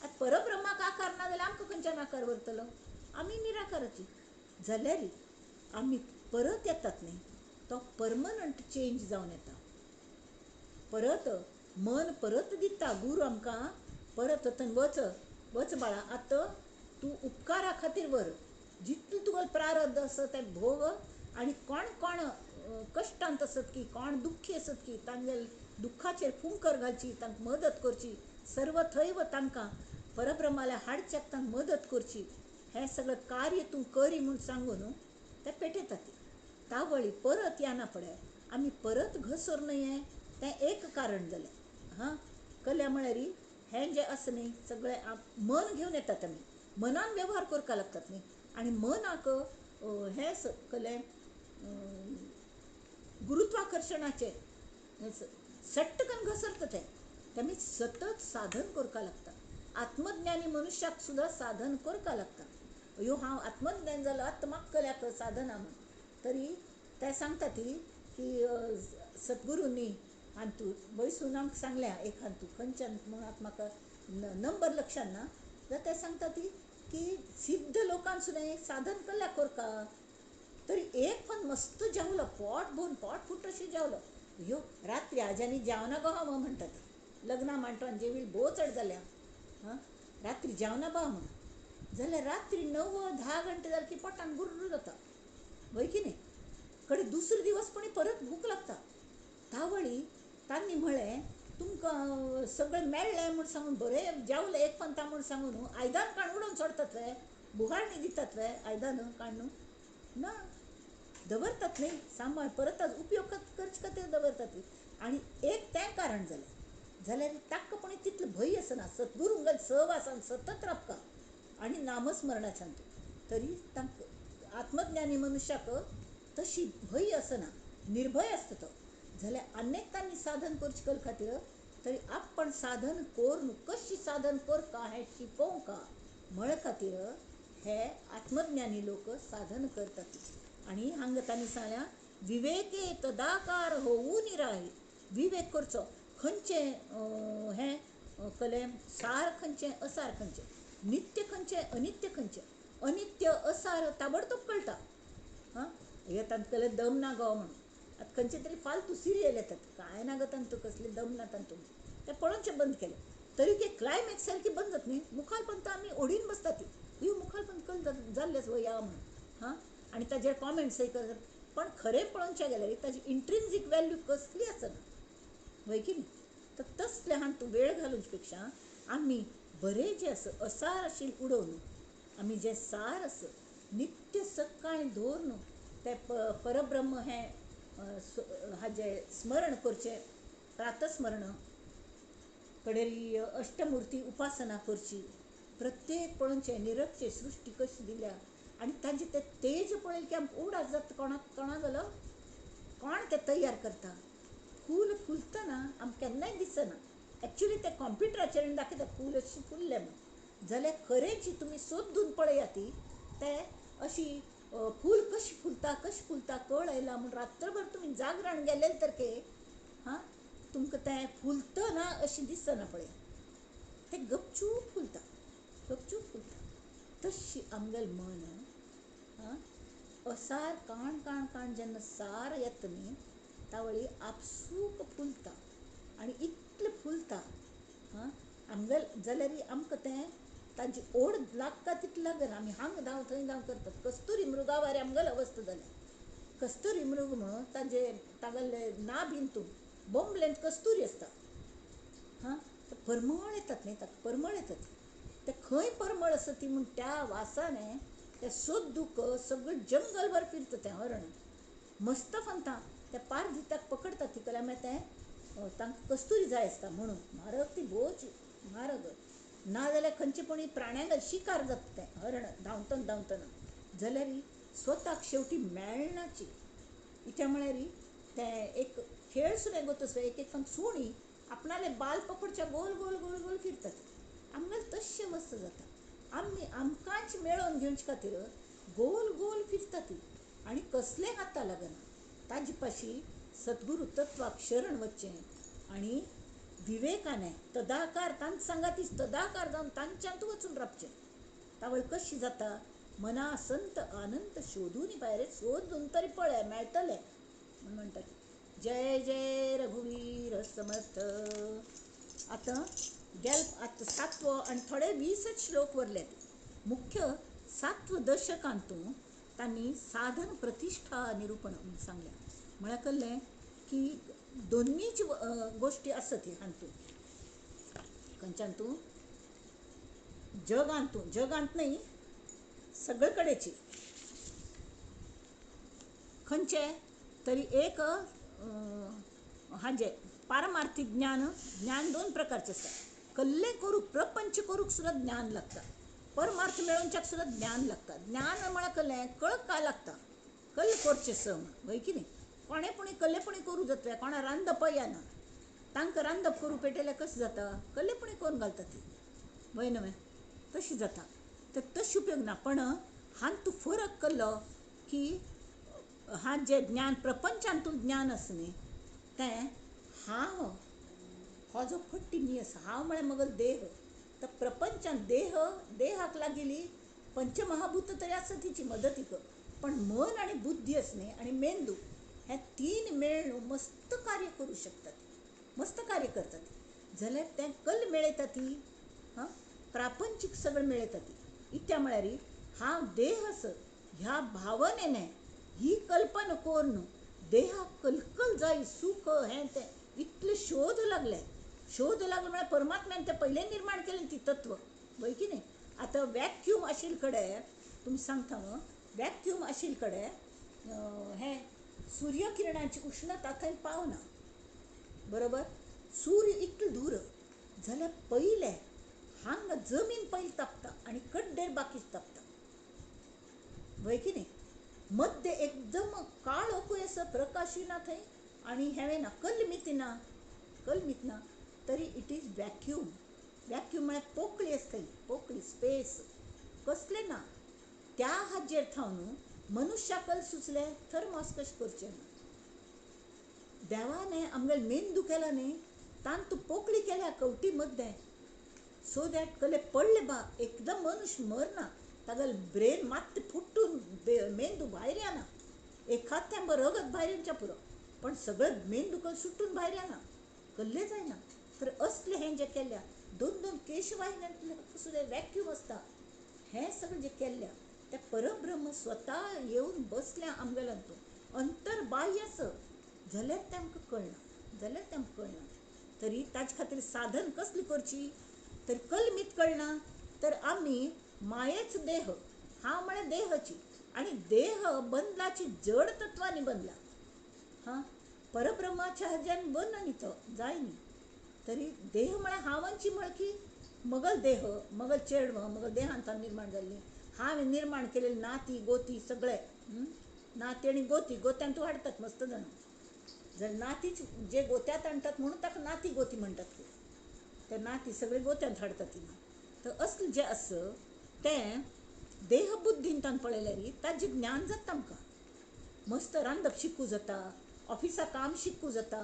आतां परब्रह्माक आकार ना जाल्यार आमकां खंयच्यान आकार व्हरतलो, आमी निराकाराची जाल्यार आमी परत येतात न्ही, तो परमनंट चेंज जावन येता. परत मन परत दिता गुरू आमकां, परत वतन वच वच बाळा आतां तूं उपकारा खातीर व्हर, जितलें तुगेलें प्रारब्ध आसा तें भोग, आनी कोण कोण कश्टांत आसत की कोण दुख्खी आसत की तांगेले दुख्खाचेर फुंकर घालची, तांकां मदत करची, सर्वथैव तांकां परब्रह्माल्या हाडच्याक तांकां मदत करची, हें सगळें कार्य तूं करी म्हूण सांगून ते पेटयतात. तावळी परत येना पळय आमी परत घसर न्हय, तें एक कारण जालें. हां कल्या म्हळ्यार हें जें आसा न्ही सगळें मन घेवन येतात आमी, मनान वेव्हार करपाक लागतात न्ही, आनी मनाक हें कलें गुरुत्वाकर्शणाचें सट्टकन घसरता तें, तेमी सतत साधन करपाक लागता. आत्मज्ञानी मनुष्याक सुद्दां साधन करपाक लागता. अयो हांव आत्मज्ञान जालो आतां म्हाका कल्याक साधना म्हूण, तरी ते सांगता ती की सद्गुरूंनी हांतू बैसून आमकां सांगल्या एक हांतू खंयच्यान म्हूण आतां म्हाका नंबर लक्षान ना, जाल्यार ते सांगता ती की सिद्ध लोकान सुद्दां साधन केल्या करका तरी एक पण मस्त जेवलो, पोट भरून पोट फुट अशें जेवलो. यो रात्री आज्यानी जेवना गो हांव म्हणटात, लग्ना मांडवान जेवी भोव चड जाल्या, हां रात्री जेवना बा म्हण जाल्यार रात्री 9-10 घंटे जाले की पोटान गुर्र जाता, वय की न्ही. कडे दुसरे दिवस पण परत भूक लागता. तावळी तांणी म्हळें तुमकां सगळें मेळ्ळें म्हूण सांगून बरें जेवलें एक पंता म्हूण सांगून आयदन काण उडोवन सोडतात वे, बुहारणी दितात वे आयदन काडून ना दवरतात न्ही, सांबाळ परत उपयोग करचे खातीर दवरतात. आनी एक तें कारण जालें जाल्यार ताका पण तितलो भंय आसना, सद्गुरूंगेल सहवासान सतत राबका आनी नामस्मरणाच्यान तरी तांकां आत्मज्ञानी मनुष्याक तशी भंय आसना, निर्भय आसता तो. जाल्यार अनेक तांणी साधन करचे कल खातीर तरी आपण साधन करून कशी साधन करका हें शिकोवंका म्हळे खातीर हे आत्मज्ञानी लोक साधन करतात. आनी हांगा तांणी सांगल्या विवेके तदाकार होऊ निराय, विवेक करचो खंयचें हें कलें सार खंयचें असार खंयचें, नित्य खंयचें अनित्य खंयचें, अनित्य असार ताबडतोब कळटा. हां हे तांतले दम ना गो म्हणून आतां खंयचे तरी फालतू सिरियल येतात, कांय ना गो तांतू कसले दम ना तांतू, तें पळोवचें बंद केलें तरी ते क्लायमॅक्स सारकी बंद जाता न्ही, मुखार पण आमी ओडीन बसता ती ही मुखार पण कल जाल्लेच वया म्हणून. हां आनी ताजेर कॉमेंट्सय करतात, पण खरें पळोवचें गेल्यार ताजी इंट्रिन्सीक वॅल्यू कसली आसना, वय की न्ही. तर तसले हांगा तूं वेळ घालूचे पेक्षा आमी बरें जें आसा असार आशिल्लें उडोवन आमी जें सार आसा नित्य सकाळीं दवरून तें परब्रह्म हें हाजें स्मरण करचें, प्रातस्मरण कडेरी अष्टमूर्ती उपासना करची, प्रत्येक पळोवचें निरक्षे सृश्टी कशी दिल्या आनी तांचे ते तेज पळयलें की आमकां उडास जाता, कोणाक कोणा जालो कोण तें तयार करता. फूल फुलतना आमकां केन्नाय दिसना, एक्चुली ते कॉम्प्युटराचेर दाखयता फूल अशें फुल्लें म्हूण, जाल्यार खरेंची तुमी सोदून पळयात ती ते अशी फूल कशी फुलता कशी फुलता कळ आयला म्हूण रात्रभर तुमी जागरण गेले तर के हां तुमकां तें फुलतना अशें दिसना पळया, तें गपचूप फुलता गपचूप फुलता. तशी आमगेलें मन हां असार काण काण काण जेन्ना सार येता न्ही तावळी आपसूक फुलता आनी इतलें फुलता हां आमगेलें जाल्यार आमकां तें तांची ओड लागता तितली लागना, आमी हांग धांव थंय धांव करतात. कस्तुरी मृगा वारे आमगेले अवस्था जाल्या, कस्तुरी मृग म्हणून ताजे तागेले नाभिंतून बोंबलेंत कस्तुरी आसता, हां परमळ येतात न्ही ताका परमळ येतात, ते खंय परमळ आसा ती म्हूण त्या वासाने ते सोदूक सगळें जंगलभर फिरता तें हरण मस्त फंता त्या पारधिताक पकडटा ती कल्या मागीर तें तांकां कस्तुरी जाय आसता म्हणून म्हारग ती भोवची म्हारग, ना जाल्यार खंयचे कोणी प्राण्यांक शिकार जाता तें हरण धांवतना धांवतना, जाल्यार स्वताक शेवटी मेळनाची. इत्या म्हळ्यार तें एक खेळ सुद्दां गो तसो एक एक सुणी आपणाले बाल पकडच्या गोल गोल गोल गोल फिरतात, आमगेलें तश्शें अवस्था जाता, आमी आमकांच मेळोवन घेवचे खातीर गोल गोल फिरता ती आनी कसलें हाता लागना. ताजे पाशी सद्गुरू तत्वाक शरण वचचें आनी विवेकाने तदाकार तांचे सांगातीच तदाकार जावन तांच्यांत वचून रावचें. तावळ कशी जाता मना संत आनंद शोधून भायर सोदून तरी पळय मेळटलें म्हूण म्हणटात. जय जय रघुवीर समर्थ. आतां गेल आतां सातवो आनी थोडे 20 श्लोक वरल्यात. मुख्य सात्व दशकांतू तांणी साधन प्रतिष्ठा निरूपण सांगलें, म्हळ्यार कळ्ळें की दोन्हीच गोष्टी आसत हातूंत, खंयच्यान तूं जगांतू, जगांत न्ही सगळे कडेची खंयचे तरी एक हाजें पारमार्थिक ज्ञान. ज्ञान दोन प्रकारचे आसता, कल्लें करूंक प्रपंच करूंक सुद्दां ज्ञान लागता, परमार्थ मेळोवच्याक सुद्दां ज्ञान लागता. ज्ञान म्हळ्यार कल्लें कळका लागता, कल्ल करचें स म्हण वय की न्ही. कोणेपणी कल्लेपणी करूं जाता, कोणा रांदप येना तांकां रांदप करूं पेटयल्यार कशें जाता, कल्लेपणी करून घालता ती वय न्हय तशी जाता. तर तशें उपयोग ना, पण हातूंत फरक केलो की हा जें ज्ञान प्रपंचांतून ज्ञान आसा न्ही तें हांव हो जो फट्टी न्ही आसा, हांव म्हळ्यार म्हगेलो देह, तर प्रपंचान देह देहाक लागिल्ली पंचमहाभूत तरी आसा तिची मदतीक, पण मन आनी बुद्धी आसने आनी मेंदू हे तीन मेळून मस्त कार्य करूं शकतात, मस्त कार्य करतात. जाल्यार तें कल मेळयता ती, हां, प्रापंचीक सगळें मेळयता ती. इत्या म्हळ्यार हांव देह आस ह्या भावनेने ही कल्पना करून देहाक कलकल जाय सुख हें तें इतले शोध लागले. शोध लागले म्हळ्यार परमात्म्यान तें पयलें निर्माण केलें ती तत्व, वय की न्ही. आतां वॅक्यूम आशिल्ले कडेन तुमी सांगता न्हू, वॅक्यूम आशिल्ले कडेन हें सूर्यकिरणाची उष्णता थंय पावना, बरोबर. सूर्य इतलो दूर जाल्यार पयलें हांगा जमीन पयलीं तापता आनी कड्डेर बाकीच तापता, वय की न्ही. मध्य एकदम काळोखूय आसा, प्रकाशूय ना थंय आनी हेंय ना, कलमीत ना, कलमीत ना, तरी it is vacuum. Vacuum म्हळ्यार पोकळी आसता थंय, पोकळी स्पेस कसलें ना. त्या हाजेर थावन मनुष्याकल सुचलें थर्मास कशें करचें ना. देवान आमगेले मेंदू केला न्ही, तांतू पोकळी केल्या कवटी मद्दें, सो that कले पडले बा एकदम मनुष्य मरना, तागेले ब्रेन मात्त फुटून मेंदू भायर येना, एखाद तेंब रगत भायर येवच्या पुरो, पण सगळें मेंदू कल सुटून भायर येना, कल्ले जायना. तर असलें हें जें केल्या दोन दोन केशवाहिन्यांतलें सुद्दां वॅक्यूम आसता, हें सगळें जें केल्ल्या तें परब्रह्म स्वता येवन बसल्या आमगेल्यान तूं अंतर्बाह्य आस जाल्यार तें आमकां कळना, जाल्यार तें आमकां कळना. तरी ताजे खातीर साधन कसली करची, तर कलमीत कळना तर आमी मायेच देह, हांव म्हळ्यार देहाची, आनी देह बंदलाची जड तत्वांनी बनला, हां, परब्रह्माच्या हाज्यान बन न्ही तो जाय न्ही. तरी देह म्हळ्यार हांवांची म्हळकी मगल देह, मगल चेडवां मगल देहांत निर्माण जाल्ली, हांवें निर्माण केलेली नाती गोती सगळे, नाती आनी गोती गोत्यांत तूं हाडटात मस्त जाणां, जर नातीच जे गोत्यांत हाडटात म्हणून ताका नाती गोती म्हणटात, ते नाती सगळे गोत्यांत हाडटात ती. तर असलें जें आसा तें देहबुद्दीन तांकां पळयल्यार ताजें ज्ञान जाता आमकां. मस्त रांदप शिकूं जाता, ऑफिसा काम शिकूं जाता,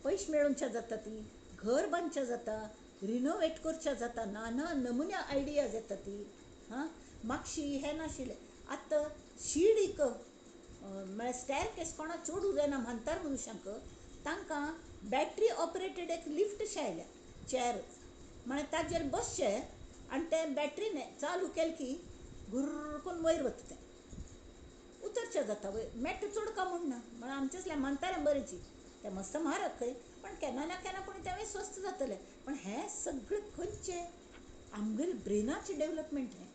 पयशे मेळोवच्या जाता, ती घर बांदच्या जाता, रिनोवेट करच्या जाता, नाना नमुन्या आयडियाज येता ती. हां, मागशी हें नाशिल्लें. आतां शिडीक म्हळ्यार स्टॅरकेस कोणाक चडूंक जायना म्हानतार मनशांक, तांकां बॅटरी ऑपरेटेड एक लिफ्ट अशें आयल्या, चॅर म्हळ्यार ताजेर बसचें आनी तें बॅटरीन चालू केलें की गुर्र करून वयर वता तें, उतरचें जाता वयर, मेट्ट चडका म्हूण ना. म्हळ्यार आमचेच म्हानताऱ्यां बरेंची तें मस्त म्हारग खंय, पण केन्ना ना केन्ना पूण तेंवूय स्वस्थ जातलें. पण हें सगळें खंयचें आमगेलें ब्रेनाचें डेवलपमेंट हें,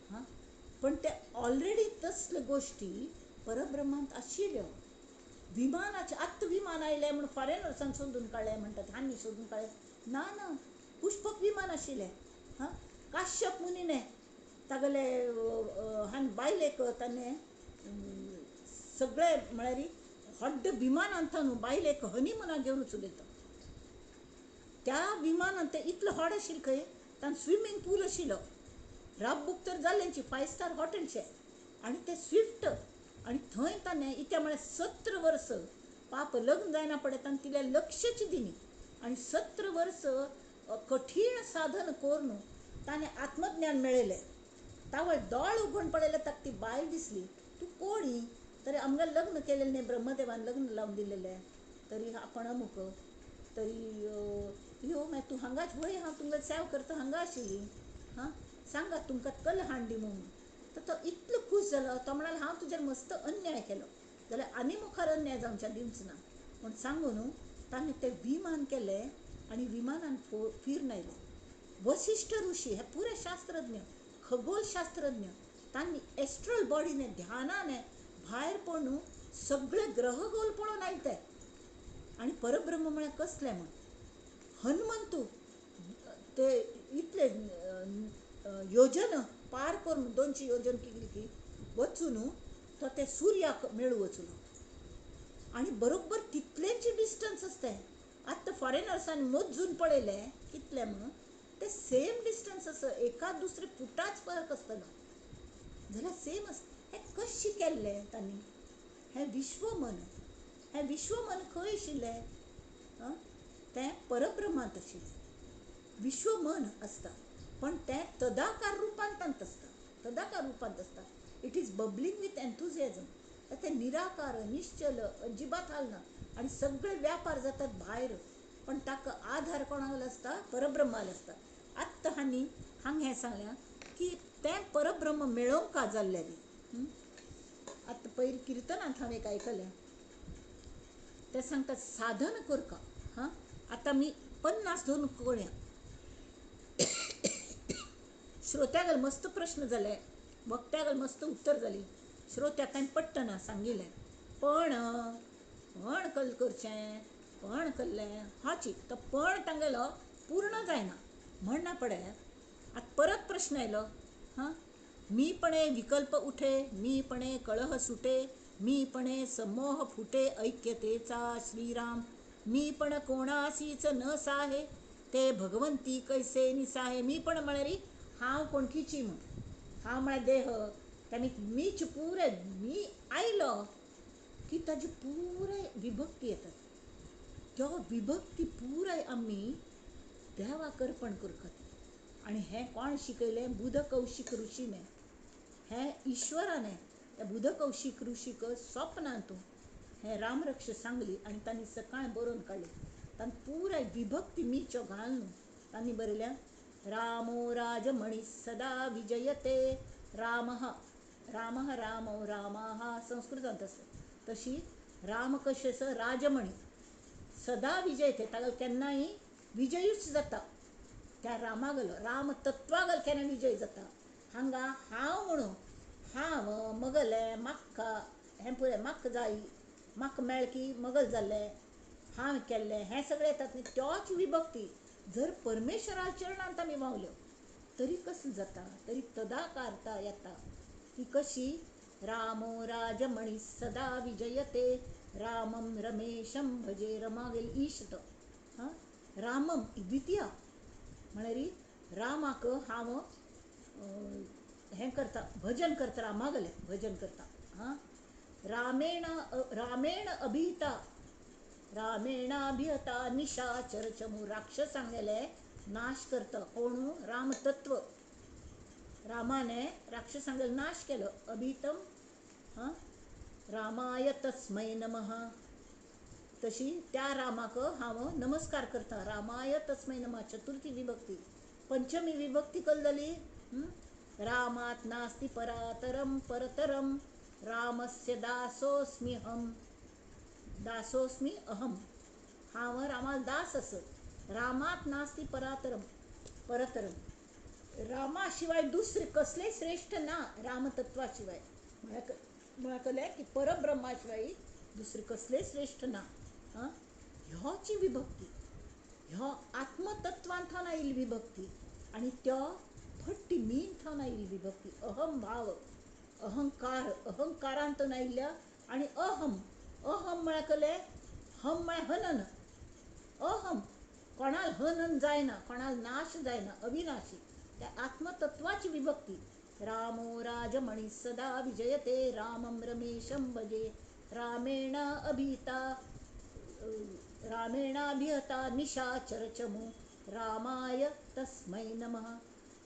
हां. पण ते ऑलरेडी तसल्यो गोश्टी परब्रह्मांत आशिल्ल्यो. विमानाचें आत्तां विमान आयलें म्हूण फॉरेनर्सान सोदून काडलें म्हणटात, हांणी सोदून काडलें, ना ना, पुष्पक विमान आशिल्लें. हां, काश्यप मुनीने तागेले हांणी बायलेक ताणें सगळे म्हळ्यार व्हड विमानांत न्हू बायलेक हनीमुनाक घेवन वचून तो, त्या विमानांत तें इतलें व्हड आशिल्लें खंय, तांकां स्विमींग पूल आशिल्लो, राब बूक तर जाल्लेंची 5 स्टार हॉटेलचें, आनी तें स्विफ्ट, आनी थंय ताणें इत्या म्हळ्यार 17 वर्स पाप लग्न जायना पडे ताणें तिल्या लक्षच दिली, आनी 17 वर्स कठीण साधन करून ताणें आत्मज्ञान मेळयलें. तावळ दोळ उगडून पळयलें ताका ती बायल दिसली, तूं कोणी, तरी आमगेलें लग्न केलेलें न्ही, ब्रह्मदेवान लग्न लावन दिलेलें, तरी आपण अमुक, तरी यो मागीर तूं हांगाच वय, हांव तुमकां सेव करता हांगा आशिल्ली, हां सांगात तुमकां कल हांडी म्हणून. तर तो इतलो खूश जालो, तो म्हणालो हांव तुजेर मस्त अन्याय केलो जाल्यार आनी मुखार अन्याय जावच्या दिवच ना म्हूण सांगून ताणें तें विमान केलें आनी विमानान फिरून आयलें. वशिश्ठ ऋषी हे पुरे शास्त्रज्ञ, खगोलशास्त्रज्ञ, तांणी एस्ट्रल बॉडीने ध्यानाने भायर पडून सगळे ग्रह गोल पळोवन आयले ते. आनी परब्रह्म म्हळ्यार कसलें म्हूण हनुमंतू ते इतले योजन पार करून 200 योजन कितली की वचून तो ते सुर्याक मेळूं वचून, आनी बरोबर तितलेंच डिस्टन्स आसता. आतां फॉरेनर्सान मोजून पळयलें कितलें म्हणून ते सेम डिस्टन्स आसा, एका दुसरे फुटाच फरक आसतलो जाल्यार सेम आसता. हें कशें केल्लें तांणी? हें विश्वमन, हें विश्वमन खंय आशिल्लें? तें परब्रह्मांत आशिल्लें. विश्वमन आसता पण तें तदाकार रुपान तांत आसता. तदाकार रुपांत आसता. It is bubbling with enthusiasm. तें निराकार निश्चल अजिबात हालना आनी सगळे व्यापार जातात भायर, पण ताका आधार कोणाक आसता? परब्रह्माल आसता. आत्तां हांणी हांगा हें सांगलें की तें परब्रह्म मेळोवंक का जाल्लें. आतां पयर किर्तनांत हांवें एक आयकलें, ते सांगतात साधन करका. हां, आतां आमी 50 धरून करुया. श्रोत्यागल मस्त प्रश्न जाले, वक्त्यागल मस्त उत्तर जाली, श्रोत्याक कांय पट्टना सांगिल्लें, पण पण कल करचें, पण कल्लें हाची तो पण तांगेलो पूर्ण जायना म्हणना पडे. आतां परत प्रश्न आयलो, हां, मीपणे विकल्प उठे, मीपणे कळह सुटे, मीपणे समोह फुटे, ऐक्यतेचा श्रीराम, मीपण कोणासीच न साहे, ते भगवंती कैसे निसाहे. मीपण म्हळ्यार हांव कोणकीची म्हूण, हांव म्हळ्यार देह, ताणी मीच पुरे मी आयलो की ताजी पुराय विभक्ती येतात. त्यो विभक्ती पुराय आमी देवाक अर्पण करतात. आनी हें कोण शिकयलें? बुध कौशीक ऋषीने, हें ईश्वराने त्या बुध कौशीक ऋषीक स्वप्नांतू हें रामरक्ष सांगली आनी तांणी सकाळ बरोवन काडली. तांणी पुराय विभक्ती मीच्यो घालून तांणी बरयल्या, रामो राजमणी सदा विजयते, रामः रामः रामो रामाः संस्कृतांत आसता. तशी राम कशें आसा? राजमणी सदा विजयते, ताका केन्नाय विजयूच जाता. त्या रामागलो राम तत्वागल केन्ना विजय जाता. हांगा हांव म्हणून हांव मगलें म्हाका हें पुरें, म्हाका जाय, म्हाका मेळ की मगल जाल्लें, हांव केल्लें, हें सगळें येतात न्ही. त्योच विभक्ती जर परमेश्वरा चरणांत आमी वावल्यो तरी कसलें जाता? तरी तदाकारता येता. ती कशी? रामो राजमणी सदा विजयते, रामम रमेशम भजे, रमागेल ईश तो. हां, रामम द्वितीया म्हळ्यार रामाक हांव हें करता, भजन करता, रामागलें भजन करता. हां, रामेण रामेण अभिहिता, रामेणाभिहता निशाचर चमू, राक्षसांगेले नाश करता. कोणू? रामतत्व. रामाने राक्षसांगेलो नाश केलो, अभिहितम. हां, रामाय तस्मै नमः, तशी त्या रामाक हांव नमस्कार करता. रामाय तस्मै नमः, चतुर्थी विभक्ती. पंचमी विभक्ती कल जाली? रामात नास्ति परातरम परतरम, रामस्य दासोस्मि अहम, दासोस्मि अहम, हांव रामाक दास आसत. रामात नास्ति परातरम परतरम, रामा शिवाय दुसरे कसले श्रेष्ठ ना, रामतत्वा शिवाय. म्हळ्यार कळ्ळें की परब्रह्मा शिवाय दुसरे कसले श्रेष्ठ ना. हां, ह्योची विभक्ती, ह्यो आत्मतत्वान थावन आयिल्ली विभक्ती आनी त्यो फट्टी मीन थावन आयिल्ली विभक्ती. अहम भाव, अहंकार, अहंकारांतून आयिल्ल्या. आनी अहम, अहम म्हळ्यार कळ्ळें? हम म्हळ्यार हनन, अहम कोणाक हनन जायना, कोणाक नाश जायना, अविनाशी. त्या आत्मतत्वाची विभक्ती. रामो राजमणी सदा विजयते, रामम रमेशम भजे, रामेण अभिहिता, रामेणाभिहता निशाचर चमू, रामाय तस्मै नमः,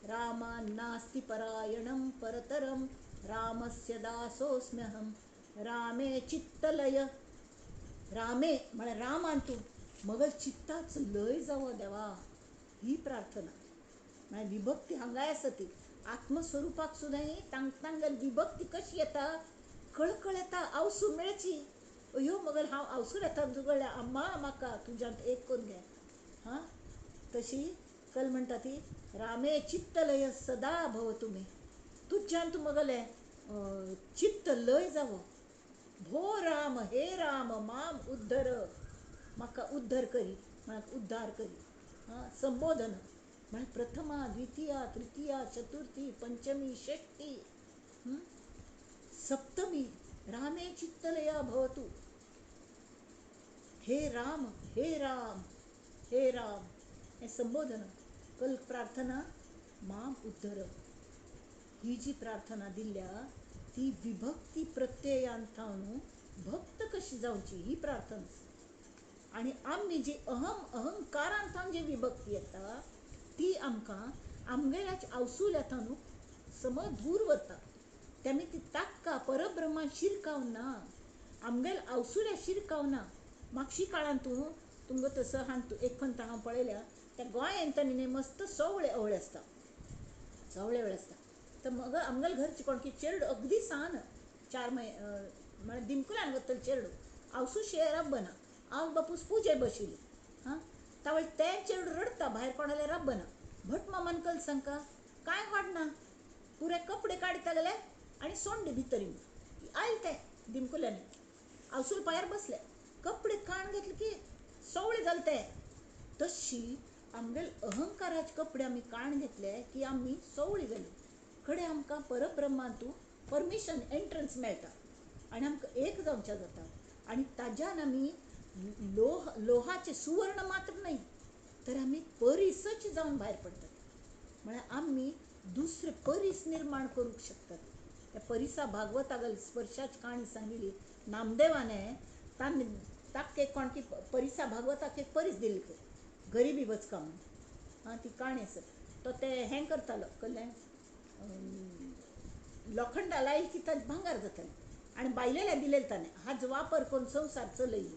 रामान्नास्ति परायणं परतरं, रामस्य दासोऽस्म्यहं, रामे चित्तलय. रामे म्हळ्यार रामान तूं मगल चित्ताच लय जावो देवा, ही प्रार्थना. म्हळ्यार विभक्ती हांगाय आसा ती आत्मस्वरुपाक सुद्दां तांगेली विभक्ती कशी येता? कळकळ येता, आवसू मेळची, अयो मगल हांव आवसूर येता जुगळ्या, अम्मा म्हाका तुज्यांत एक करून घे. हां, तशी कल म्हणटा ती, रामे चित्तलय सदा भव तुमी, तुज्यांत मगलें चित्त लय जावो. भो राम हे राम माम उद्धर, म्हाका उद्धार करी, म्हाका उद्धार करी. हां, संबोधन म्हळ्यार प्रथमा द्वितीया तृतीया चतुर्थी पंचमी षष्ठी सप्तमी, रामे चित्तलया भवतु, हे राम हे राम हे राम, हें संबोधन. कल प्रार्थना माम उद्धर, ही जी प्रार्थना दिल्या ती विभक्ती प्रत्ययान थावन भक्त कशी जावची ही प्रार्थना. आनी आमी जी अहम अहंकारान थावन जी विभक्ती येता ती आमकां आमगेल्याच आवसुल्या थावन सम धूर वता. तेमी ती ताक्का परब्रह्मा शिरकाव ना, आमगेल आवसुल्या शिरकाव ना. मागशी काळान तूं तुमकां तसो हांव एक खंत हांव पळयल्या त्या गोंयांत न्ही मस्त सवळे अवळे आसता, सवळे अवळे आसता. तर मग आमगेल घरची कोण की चेरडो अगदी सान 4 म्हळ्यार दिमकुलान वतले चेरडो आवसू शेर रब्बना, आवय बापूस पुजे बशिल्ली. हां तावळ तें चेरडो रडटा, भायर कोणाले रब्बना. भट मामान कल सांगका कांय वाडना, पुरे कपडे काडटा जाल्यार आनी सोंडी भितर आयल ते दिमकुल्यानी आवसूल पांयार बसले, कपडे काण घेतले की सवळे जाले ते. तशी आमगेल अहंकाराचे कपडे आमी काण घेतले की आमी सवळी जाली. कडे आमकां परब्रह्मांतू परमिशन एंट्रन्स मेळटा आनी आमकां एक जावच्या जाता. आनी ताज्यान आमी लोहाचें सुवर्ण मात्र न्हय तर आमी परिसच जावन भायर पडटात. म्हळ्यार आमी दुसरे परीस निर्माण करूंक शकतात. त्या परिसा भागवतागल स्पर्शाची काणी सांगिल्ली नामदेवाने ताका एक कोण की परिसा भागवताक एक परीस दिली खंय गरिबी वचका म्हणून. आं ती काणी आसा. तो ते हें करतालो कसलें लोखंडा लायल की ताजें भांगर जातालें आनी बायलेल्या दिलेलें ताणें हाजो वापर करून संवसार चलयली.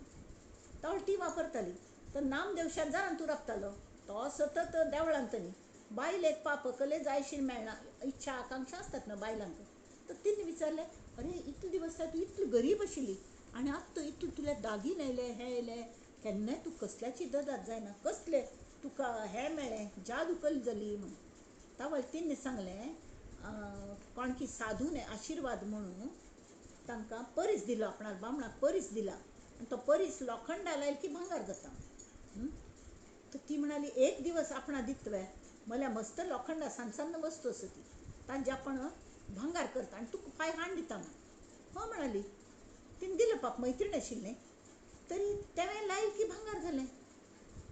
तो ती वापरताली. तर नामदेव शेजारान तूं राबतालो, तो सतत देवळांत न्ही. बायलेक पाप कले जायशी मेळना, इच्छा आकांक्षा आसतात न्हू बायलांक. तर तिणें विचारलें, अरे इतले दिवस तूं इतली गरीब आशिल्ली आनी आतां तूं इतले तुला दागीन येयले हें येयलें, केन्नाय तूं कसल्याची ददात जायना, कसले तुका हें मेळ्ळें, जादू कल जाली म्हणून. तावळ तिणें सांगलें कोण की साधूने आशिर्वाद म्हणून तांकां परीस दिलो, आपणाक बामणाक परीस दिला आनी तो परीस लोखंडा लायल की भांगर जाता. तर ती म्हणाली एक दिवस आपणा दितवे म्हळ्यार मस्त लोखंडा सान सान वस्तू आसा ती तांचे आपण भांगार करता आनी तुका फाय हाड दिता म्हण. हो म्हणाली. तिणें दिलें पाप, मैत्रीण आशिल्लें तरी तेवें लायल की भांगार जालें.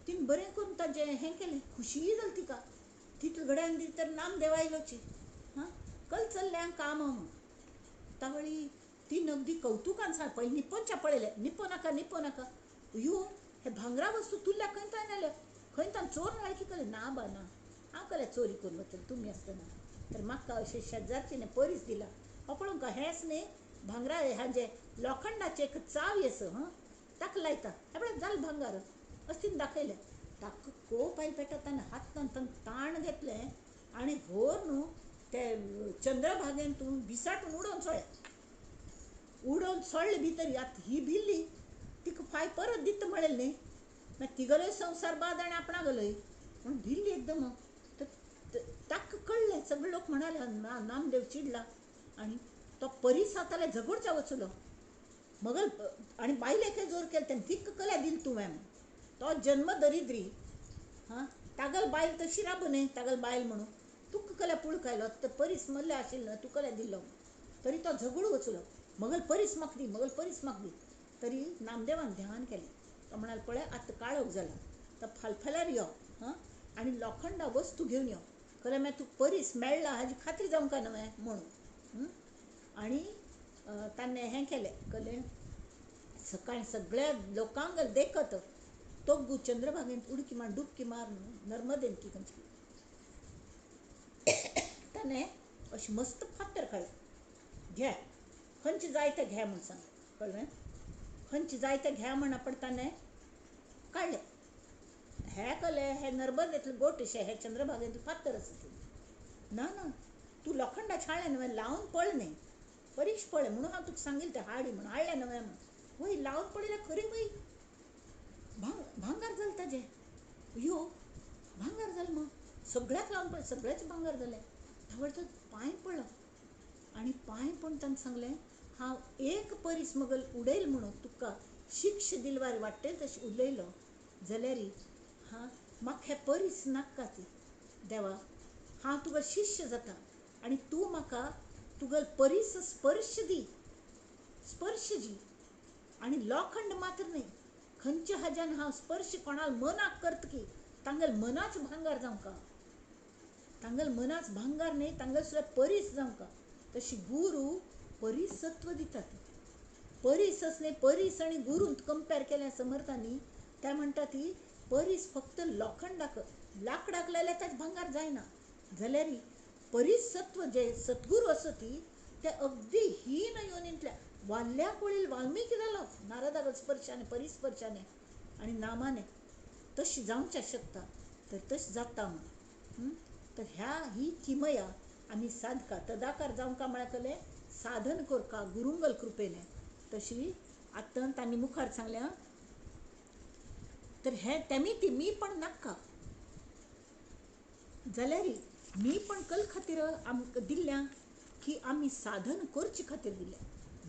तिणें बरें करून ताजें हें केलें, खुशीय जाली तिका. तितले घड्यान दी तर नामदेव आयलोची. हां कल चल्लें काम म्हूण. तावळी ती अगदी कवतुकान सांग पयलीं निपोनच्या पळयलें, निपो नाका निपो नाका, यो हे भांगरा वस्तू तुल्या खंय तान आयल्या, खंय तान चोर नाय की कलें ना बा ना, हांव कलें चोरी करून वतलें तुमी आसतना. तर म्हाका अशें शेजारचें परीस दिला हो पळोवंक हेंच न्ही भांगरा हाजें लोखंडाचें एक चावी आसा हां ताका लायता हें पळय जालें भांगार अशें तिणें दाखयलें. ताका कोप आयलो पेटो, ताणें हातान ताण घेतलें आनी व्हर न्हू ते चंद्रभागेन तूं बिसाटून उडोवन सोडलें. उडोवन सोडलें भितर. आतां ही भिल्ली तिका फाय परत दिता म्हणलें न्ही, मागीर तिगेलोय संवसार बाद आनी आपणागेलोय म्हणून भिल्ली एकदम. तर ताका कळ्ळें, सगळे लोक म्हणाले नामदेव चिडला आनी तो परीस हाताले झगडच्या वचलो मगल आनी बायलेकय जोर केले तेणें, तिका कल्या दिली तुवें म्हूण. तो जन्म दरिद्री हां तागल बायल तशी राबू न्हय तागल बायल म्हणून तुका कल्या पुळकायलो तर परीस मल्ले आशिल्लो तूं कल्या दिल्लो. तरी तो झगडू वचलो मगल परीस म्हाका दी, मगल परीस म्हाका दी. तरी नामदेवान ध्यान केलें. तो म्हणाल पळय आतां काळोख जाला, तो फालफाल्यार यो हां आनी लोखंडा वस्तू घेवन यो, खरें मागीर तुका परीस मेळ्ळा हाजी खात्री जावंक न्हय म्हणून. आनी ताणें हें केलें कलें सकाळीं सगळ्या लोकांक देखत तोगू चंद्रभागेंत उडकी मार डुबकी मार नर्मदेन की खंयची ताणें अशें मस्त फातर काडलें, घे खंयचे जाय तें घे म्हूण सांगलें. कळ्ळें, खंयचे जाय तें घे म्हण आपण ताणें काडलें. हे कले हे नर्मदेंतले गोट अशे हे चंद्रभागेंतले फातर आसा ते. ना ना तूं लोखंडा छाळ्ळें न्हय लावन पळय न्हय, परीक्ष पळय म्हणून हांव तुका सांगिल्लें तें हाडी म्हणून, हाडलें न्हय म्हूण. वय लावन पळयल्यार खरें वय भांगार जालें ताजें. यो भांगार जालें मग सगळ्याक लावन पळय सगळ्याचें भांगार जालें. तावळ तो पांय पडलो आनी पांय पडून ताणें सांगलें हांव एक परीस मगल उडयल म्हणून तुका शिक्ष दिलवार वाडटेल तशें उलयलो जाल्यार हां म्हाका हें परीस नाका ती देवा, हांव तुका शिष्य जाता आनी तूं म्हाका तुगेलो परीस स्पर्श दी, स्पर्श जी आनी लोखंड मात्र न्हय, खंयच्या हाज्यान हांव स्पर्श कोणाक मनाक करता की तांगेल मनाच भांगार जावंका, तांगेल मनाच भांगार न्हय तांगेल सुद्दां परीस जावंका. तशी गुरू परीसत्व दितात. परीसच न्हय परीस आनी गुरूंत कंपेर केल्या समर्थांनी त्या म्हणटा ती परीस फक्त लोखंडाक लाकडाक लायल्यार ताजें भांगार जायना, जाल्यार परिसत्व जे सद्गुरू असती ते अगदी हीन योनींतल्या वाल्ल्याक वळील वाल्मिकी जालो नारदागल स्पर्शाने परिस्पर्शाने आनी नामाने. तशी जावच्या शकता तर तशें जाता म्हण. तर ह्या ही किमया आमी साधका तदाकार जावंका म्हळ्यार कलें साधन करका गुरुंगल कृपेने. तशी आतां तांणी मुखार सांगल्या तर हे तेमी ती मी पण नाका जाल्यार मी पण कल खातीर आमकां दिल्ल्या की आमी साधन करचे खातीर दिल्या.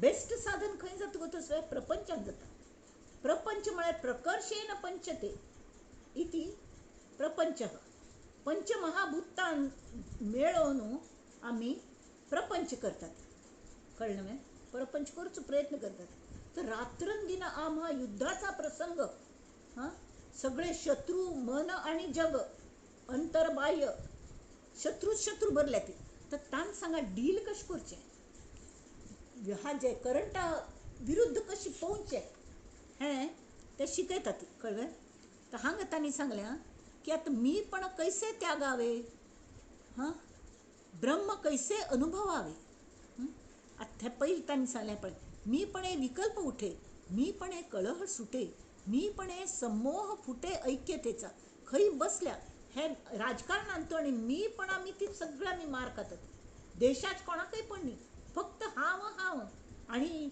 बेस्ट साधन खंय जाता गो तसो प्रपंचान जाता. प्रपंच म्हळ्यार प्रकर्षेन पंचते इति प्रपंच. पंचमहाभूतान मेळोवन आमी प्रपंच करतात. कळ्ळें मगे? प्रपंच करचो प्रयत्न करतात. तर रात्रंदिन आम्हा युद्धाचा प्रसंग, हां, सगळे शत्रू मन आणि जग अंतर्बाह्य शत्रू शत्रू भरल्या ती. तर तांक सांगा डील कशें करचें, ह्या जे करंटा विरुद्ध कशी पोवचें हें ते शिकयतात. कळ्ळें? तर हांगा तांणी सांगलें की आतां मी पण कैसे त्यागावे, हां, ब्रह्म कैसे अनुभवावे. आतां हें पयलीं तांणी सांगलें पळय, मी पण हे विकल्प उठे, मी पण हे कळह सुटे, मी पण हे संमोह फुटे ऐक्यतेचा. खंय बसल्या हे राजकारणांत आनी मी पण आमी ती सगळी आमी मार खातात. देशाच कोणाकय पण न्ही, फक्त हांव हांव. आनी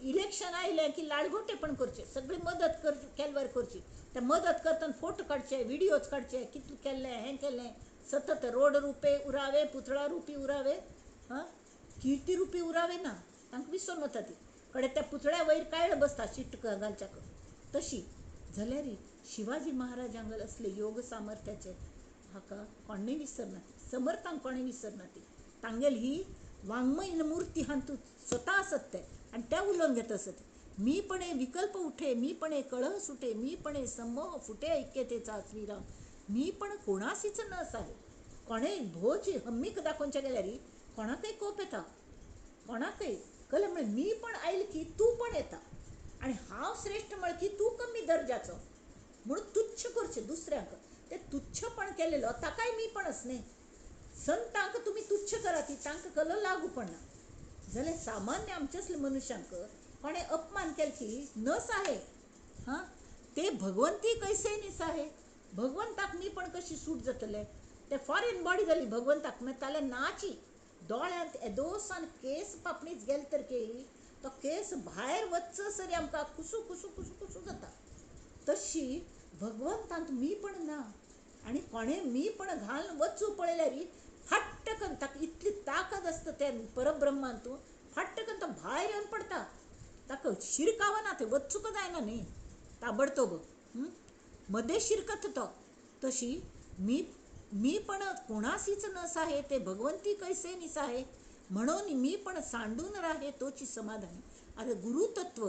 इलेक्शन आयलें की लाडगोटे पण करचे, सगळी मदत कर केल्यार करची. ते मदत करतना फोटो काडचे, व्हिडियोज काडचे, कितलें केल्लें हें केल्लें, सतत रोड रुपे उरावे, पुतळा रुपी उरावे, हां, किर्ती रुपी उरावे ना, तांकां विसरून वता ती. कडे त्या पुतळ्या वयर कायल बसता शीट घालच्याक. तशी जाल्यार शिवाजी महाराजांक असले योग सामर्थ्याचे हाका कोणूय विसरना, समर्थांक कोणूय विसरना. ती तांगेल ही वाङ्मयीन मूर्ती हातूंत स्वता आसत ते आनी ते उलोवन घेत आसत. मी पण हे विकल्प उठे, मी पण हे कळह सुटे, मी पण हे संमोह फुटे ऐक्यतेचा श्रीराम. मी पण कोणासीच न असावे. कोणेय भोवची हम्मीक दाखोवच्या गेल्यार कोणाकय कोप येता, कोणाकय कळ्ळें म्हळ्यार मी पण आयलें की तूं पण येता आनी हांव श्रेश्ठ म्हळ्यार की तूं कमी दर्जाचो म्हणून तुच्छ करचें दुसऱ्यांक. ते तुच्छपण केलेलो ताकाय मी पण आस न्ही. संतांक तुमी तुच्छ करात तांकां कलो लागू पडना. जाल्यार सामान्य आमचे असले मनुष्यांक कोणें अपमान केलो की नस आहे, हां, ते भगवंती कैसे निस आहे. भगवंताक मी पण कशी सूट जातले? ते फॉरेन बॉडी जाली भगवंताक, मागीर ताल्या नाची दोळ्यांत एदोसान केस पापणीच गेले तर केळी तो केस भायर वचसरी सरी आमकां कुसू कुसू कुसू कुसू जाता. तशी भगवंतांत मी पण ना. आनी कोणें मी पण घालून वचूं पळयल्यार फाट्ट करून ताका इतली ताकद आसता त्या परब्रह्मांतू, फाट्ट करून तो भायर येवन पडटा. ताका शिरकावना, ते वचूंक जायना न्ही ताबडतोब, मदें शिरकत तो. तशी मी मी पण कोणासीच नस आहे ते भगवंती कैसे निस आहे, म्हणून मी पण सांडून राहे तोची समाधानी. आतां गुरुतत्व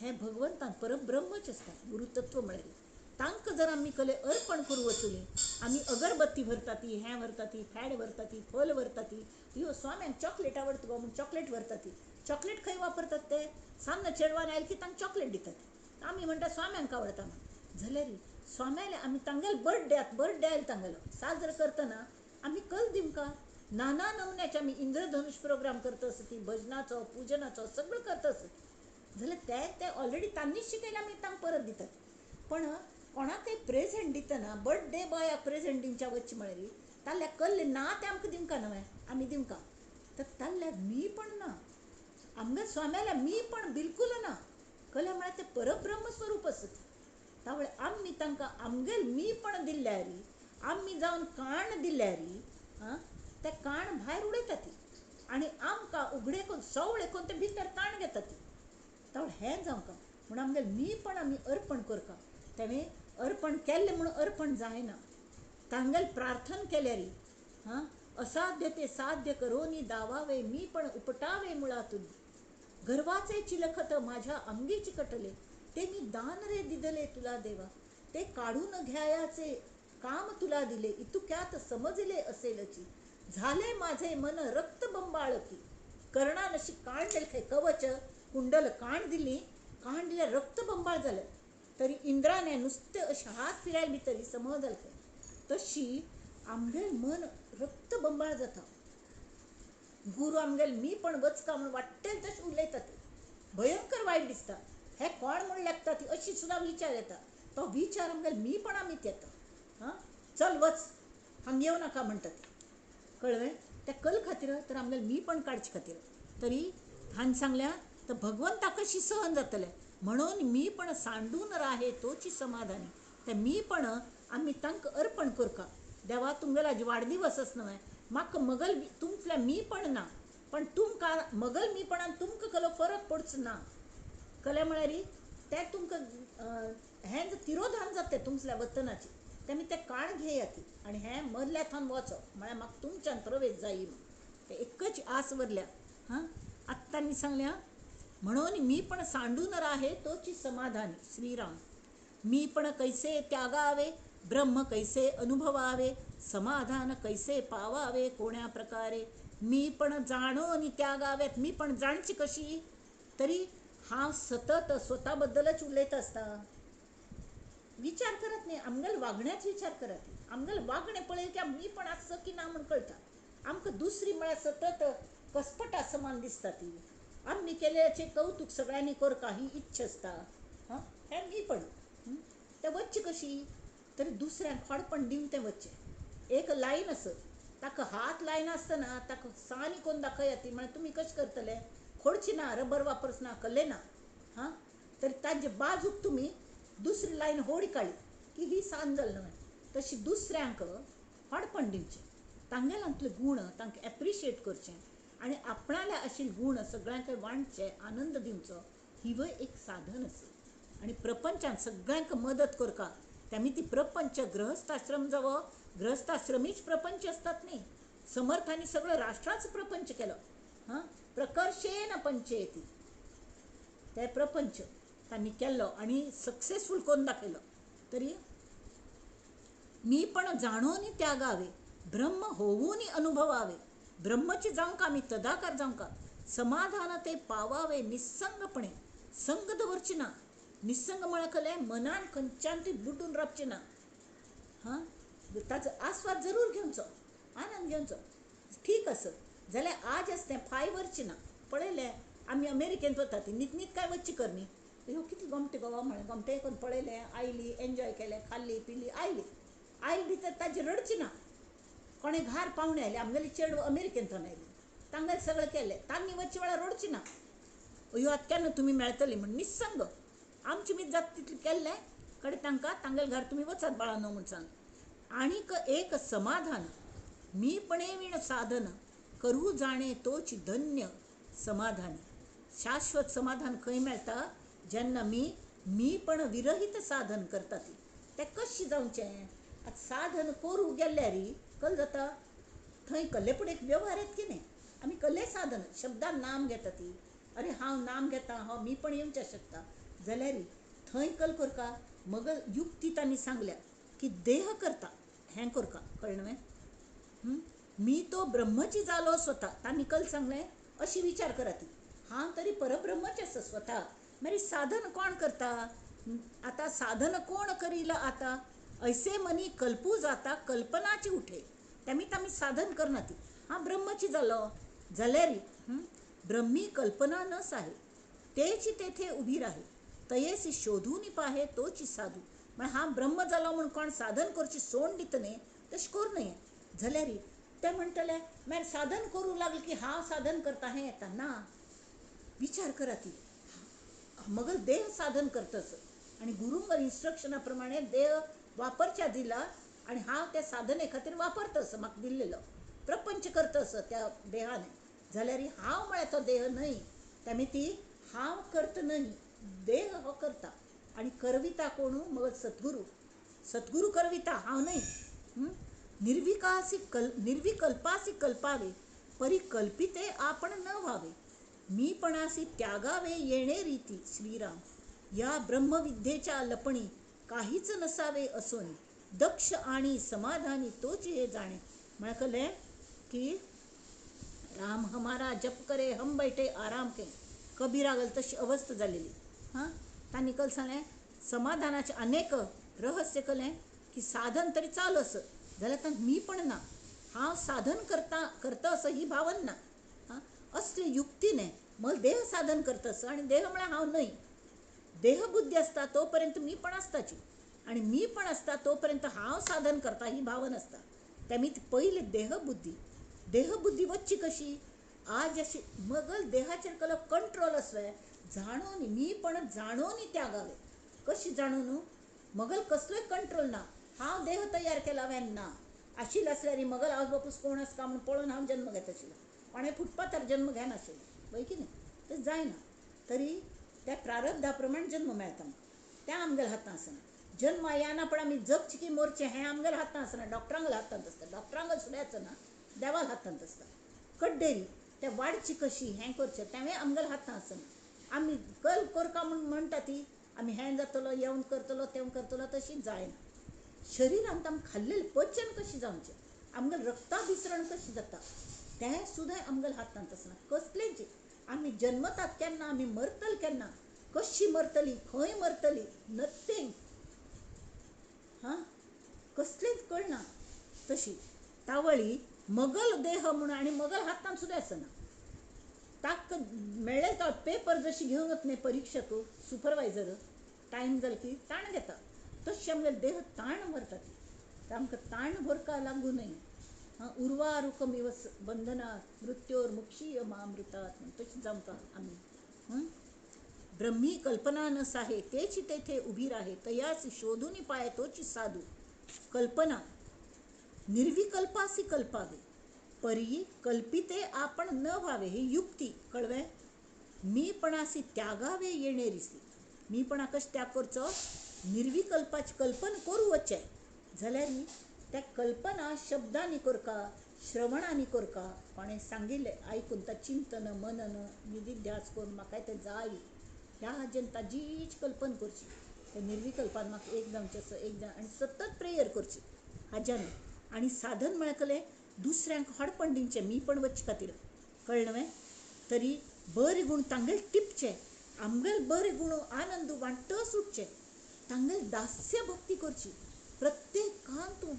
हें भगवंतान परब्रह्मच आसता. गुरुतत्व म्हळ्यार तांकां जर आमी कले अर्पण करूं वचुली, आमी अगरबत्ती व्हरता ती, हें व्हरता ती, फॅड व्हरता ती, फल व्हरता ती, ह्यो स्वाम्यांक चॉकलेट आवडटा गो म्हूण चॉकलेट व्हरता ती. चॉकलेट खंय वापरतात ते? सामने चेडवान आयले की तांकां चॉकलेट दितात. आमी म्हणटा स्वाम्यांक आवडटा म्हूण. जाल्यार स्वाम्याले आमी तांगेले बर्थडे बर्थडे आयलो तांगेलो साजरो करतना आमी कल दिवंका नाना नमुन्याचे आमी इंद्रधनुष प्रोग्राम करता आसता ती, भजनाचो पुजनाचो सगळो करता आसता. जाल्यार ते ते ऑलरेडी तांणीच शिकयलें, आमी तांकां परत दितात. पण कोणाकय प्रेझेंट दितना बर्थडे बॉयाक प्रेझेंट दिवच्या वचचें म्हळ्यार ताल्ल्या कल्ले ना तें आमकां दिवंका न्हय, आमी दिवंका. तर ताल्ल्या मी पण ना, आमगे स्वाम्याल्या मी पण बिलकूल ना. कळ्ळें म्हळ्यार तें परब्रह्म स्वरूप आसता. तावळ आमी तांकां आमगेल मी पण दिल्यार, आमी जावन काण दिल्यार, आं, ते काण भायर उडयता ती आनी आमकां उगडे करून सवळे करून ते भितर काण घेता ती. तावळ हें जावंका म्हूण आमगेल मी पण आमी अर्पण करका. तेणें अर्पण केल्लें म्हूण अर्पण जायना, तांगेल प्रार्थना केल्यार, हां, असाध्य ते साध्य करोनी दावावे मी पण उपटावे मुळातून. गर्वाचे चिलखत माझ्या अंगी चिकटले ते मी दान रे दिदले तुला देवा, ते काढून घ्यायाचे काम तुला दिले इतुक्यात समजले असेलची. झाले माझे मन रक्त बंबाळकी, कर्णान अशी काण दिली खंय कवच कुंडल काण दिली, काण दिल्यार रक्त बंबाळ जालें. तरी इंद्राने नुस्ते अशे हात फिरायले तरी समज जालें खंय. तशी आमगेल मन रक्तबंबाळ जाता. गुरू आमगेल मी पण वचका म्हूण वाट्टेल तशें उलयता, ते भयंकर वायट दिसता. हे कोण म्हूण लागता ती अशी सुद्दां विचार येता. तो विचार आमगेल मी पण आमीत येता. हां, चल वच, हांगा येवं नाका म्हणटा ते, कळ्ळें? त्या कल खातीर तर आमगेल मी पण काडचे खातीर तरी हांवें सांगल्या तर भगवंता कशी सहन जातलें म्हणून मी पण सांडून राहे तोची समाधानी. ते मी पण आमी तांकां अर्पण करका. देवा तुमगेलो आज वाडदिवस आस न्हय, म्हाका मगल तुमतल्या मी पण ना, पण तुमकां मगल मी पण तुमकां कलो फरक पडचो ना. कले म्हळ्यार तें तुमकां हें तिरोधान जाता तुमच्या वतनाचें, तें आमी तें काळ घेयात आनी हें मदल्या थंय वचो म्हळ्यार म्हाका तुमच्यान प्रवेश जाय म्हूण तें एकच आस वरल्या. हां, आत्तां तांणी सांगल्या म्हणून मी पण सांडून राहे तोची समाधानी. श्रीराम. मी पण कैसे त्यागावे, ब्रह्म कैसे अनुभवावे, समाधान कैसे पावावे कोण्या प्रकारे. मी पण जाणो आणि त्यागाव्यात, मी पण जाणची कशी, तरी हांव सतत स्वता बद्दलच उलयत आसता, विचार करत न्ही, आमगेल वागण्याच विचार करत. आमगेल वागणें पळयलें की मी पण आसचो की ना म्हूण कळटा. आमकां दुसरी म्हळ्यार सतत कसपटा समान दिसता ती. आमी केल्याचें कौतुक सगळ्यांनी करका ही इच्छा आसता. हां, हें मी पण तें वच्चें कशी, तरी दुसऱ्यांक खोडपण दिवन तें वच्चें. एक लायन आसत, ताका हात लायनासतना ताका सानी कोन्न दाखयात ती, म्हळ्यार तुमी कशें करतले, खोडची ना, रबर वापरच ना, कल्ले ना. हां, तर ताजे बाजूक तुमी दुसरी लायन होडी काडली की ही सान जाली न्हय. तशी दुसऱ्यांक होडपण दिवचें, तांगेल्यांतले गूण तांकां एप्रिशिएट करचें आनी आपणाले आशिल्ले गूण सगळ्यांक वांटचे, आनंद दिवचो, हिवूय एक साधन आसा. आनी प्रपंचान सगळ्यांक मदत करका. तेमी ती प्रपंच गृहस्थाश्रम जावो, गृहस्थाश्रमीच प्रपंच आसतात न्ही, समर्थांनी सगळो राष्ट्राचो प्रपंच केलो. हां, प्रकर्षेन पंचेती ते प्रपंच तांणी केल्लो आनी सक्सेसफूल करून दाखयलो. तरी मी पण जाणून त्यागावे, ब्रह्म होऊन अनुभवावे, ब्रह्मची जावंक आमी तदाकार जावंक, समाधान ते पावावे निस्संगपणे, संग दवरची ना. निस्संग म्हळ्यार कलें मनान खंयच्यान ती बुडून रावची ना. हां, ताचो आस्वाद जरूर घेवचो, आनंद घेवचो, ठीक आसत जाल्यार आज आस तें फाय वरचें ना. पळयलें आमी अमेरिकेंत वता ती नीत नीत काय वच्ची करनी, ह्यो कितली गोमटे गो म्हळें, गोमटे करून पळयलें, आयली, एन्जॉय केलें, खाल्ली पिली, आयली. आयली भितर ताजेर रडची ना. कोणें घार पावणे आयले, आमगेली चेडूं अमेरिकेंतल्यान आयली, तांगेलें सगळें केलें, तांणी वच्चे वेळार रडची ना, अयो आतां केन्ना तुमी मेळटली म्हण. निस्संग आमची मीत जाता तितलें केल्लें कडेन तांकां तांगेले घर तुमी वचात बाळांनो म्हूण सांग. आनीक एक समाधान मीपणे वीण साधन करू जाणे तोच धन्य समाधानी. शाश्वत समाधान खंय मेळटा, जेन्ना मी मी पण विरहित साधन करता ती. तें कशें जावचें, आतां साधन करूं गेल्यार कल जाता, थंय कल्ले फुडें एक वेव्हार येता की न्ही, आमी कल्ले साधन शब्दान नाम घेता ती, अरे हांव नाम घेता, हांव मी पण येवचें शकता, जाल्यार थंय कल करका. मग युक्ती तांणी सांगल्या की देह करता हें करका, कळ्ळें न्हय? मी तो ब्रह्मची जालो स्वता, तांणी कल सांगलें अशी विचार करात, हांव तरी परब्रह्मच आसा स्वता, मागीर साधन कोण करता, आतां साधन कोण करील आतां, ऐसे मनी कल्पू जाता कल्पनाची उठे. तेमी आमी साधन करना ती, हांव ब्रह्मची जालो जाल्यार ब्रह्मी कल्पना न साहे, तेची तेथे उभी राहे, तयेसी शोधून पाहे तोची साधू. म्हळ्यार हांव ब्रह्म जालो म्हूण कोण साधन करची सोड दिता न्ही, तशें करूं नये. जाल्यार ते म्हणटले मागीर साधन करूं लागले की हांव साधन करता हें येता ना. विचार करा ती, मगर देह साधन करतच आनी गुरूंगर इन्स्ट्रक्शना प्रमाणे देह वापरच्या दिला आनी हांव त्या साधने खातीर वापरतस, म्हाका दिल्लेलो प्रपंच करतस त्या देहाने, जाल्यार हांव म्हळ्यार तो देह न्हय, तेमी ती हांव करत न्हय, देह हो करता. आनी करविता कोणू, मग सद्गुरू, सद्गुरू करविता, हांव न्हय. निर्विकासी कल निर्विकल्पासी कल्पावे, परिकल्पिते आपण न व्हावे, मीपणासी त्यागावे येणे रीती. श्रीराम. या ब्रह्मविद्येच्या लपणी काहीच नसावे असोनी, दक्ष आणि समाधानी तोच हे जाणे. म्हळ्यार कळ्ळें की राम हमारा जप करे हम बैठे आराम के, कबीरागल तशी अवस्था जालेली. हां, तांणी कल सांगलें समाधानाचे अनेक रहस्य कळ्ळें की साधन तरी चालू आसत जाल्यार तांकां मी पण ना, हांव साधन करता करता असो ही भावन ना. आं, असले युक्तीने मग देह साधन करता असो, आनी देह म्हळ्यार हांव न्हय. देहबुद्धी आसता तो पर्यंत मी पण आसताची, आनी मी पण आसता तो पर्यंत हांव साधन करता ही भावन आसता. तेमी पयले देहबुद्धी, देहबुद्धी वच्ची कशी आज अशी मगल देहाचेर कलो कंट्रोल आसवे जाणून मी पण जाणून त्यागावे. कशी जाणून? मगल कसलोय कंट्रोल ना, हांव देह तयार केला हांवें ना. आशिल्लो आसल्यार मगल आवय बापूस कोण आसता म्हूण पळोवन हांव जन्म घेता आशिल्लो, कोणें फुटपाथार जन्म घेनाशिल्लो, वय कितें तें जायना. तरी त्या प्रारब्धा प्रमाण जन्म मेळटा आमकां, तें आमगेल्या हातांत आसना. जन्म येना पण आमी जगचें की मोरचें हें आमगेल्या हातांत आसना, डॉक्टरांगेल्या हातांत आसता. डॉक्टरांगेल सुद्दां आसना, देवाल्या हातांत आसता. कड्डेरी तें वाडची कशी हें करचें तेंवूय आमगेल्या हातांत आसना. आमी कल करका म्हूण म्हणटा ती आमी हें जातलो येवन करतलो तें करतलो, तशी जायना. शरिरांत आमकां खाल्लेलें पचन कशें जावचें, आमगेलें रक्ताभिसरण कशें जाता तें सुद्दां आमगेल्या हातांत आसना. कसलेंच आमी जन्मतात केन्ना, आमी मरतले केन्ना, कशी मरतली, खंय मरतली, नथींग, हां कसलेंच कळना. तशी तावळी मगल देह म्हूण आनी मगल हातांत सुद्दां आसना. ताक मेळ्ळें तो पेपर जशी घेवन वता न्ही परिक्षक सुपरवायझर, टायम जालो की ताण घेता, तशी आमगेले देह ताण भरता ती. आमकां ताण भरका लागूं न्हय. हां, उर्वारुकमिव बंधनात् मृत्योर्मुक्षीय मामृतात् म्हूण तशी जावंका आमी. ब्रह्मी कल्पना न साहे तेची तेथे उभी राहे तयासी शोधून पाय तोची साधू. कल्पना निर्विकल्पासी कल्पावे परी कल्पिते आपण न व्हावे, ही युक्ती कळवे. मीपणासी त्यागावे येणेरिसी, मीपणा कशें त्याग करचो, निर्विकल्पाची कल्पना करूं वचचें जाल्यार त्या कल्पना शब्दांनी करका, श्रवणांनी करका, कोणें सांगिल्लें आयकून ता चिंतन मनन निधिध्यास करून म्हाका तें जाय ह्या हाजेन ताजीच कल्पना करची. त्या निर्विकल्पान म्हाका एक जावचें आसा, एक जावन, आनी सतत प्रेयर करची हाज्यान. आनी साधन म्हळ्यार कसलें, दुसऱ्यांक हडपण दिवचें मी पण वचचे खातीर, कळ्ळें न्हय? तरी बरे गूण तांगेले टिपचे, आमगेले बरे गूण आनंद वांट्ट सुटचे, तांगेले दास्य भक्ती करची. प्रत्येकान तूं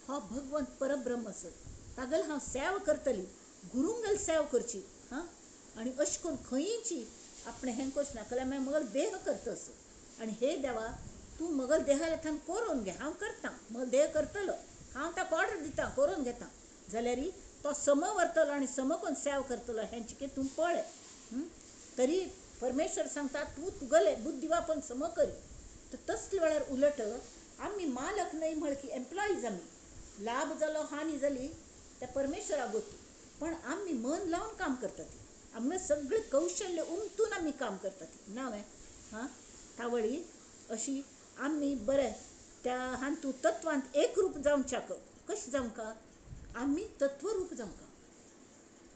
हो भगवंत परब्रह्म आसत, तागेले हांव सेवा करतली, गुरूंगेल सेवा करची. हां, आनी अशें करून खंयची आपणें हें करचें ना, जाल्यार मागीर मगल देह करता असो. आनी हे देवा तूं मगल देहा करून घे, हांव करतां, मगल देह करतलो, हांव ताका ऑर्डर दिता, करून घेता, जाल्यार तो सम व्हरतलो आनी सम करून सेवा करतलो हेंचें कितें तूं पळय. तरी परमेश्वर सांगता तूं तुगेलें बुद्धी वापरून सम करी. तर तसले वेळार उलट आमी मालक न्हय म्हळ की एम्प्लॉईज आमी, लाभ जालो हानी जाली त्या परमेश्वरा गोतू, पण आमी मन लावन काम करतात, आमगेलें सगळें कौशल्य उमतून आमी काम करतात ना वे. हां, तावळी अशी आमी बरें त्या हातूंत तत्वांत एकरूप जावच्याक कशें जावंका, आमी तत्वरूप जावंका,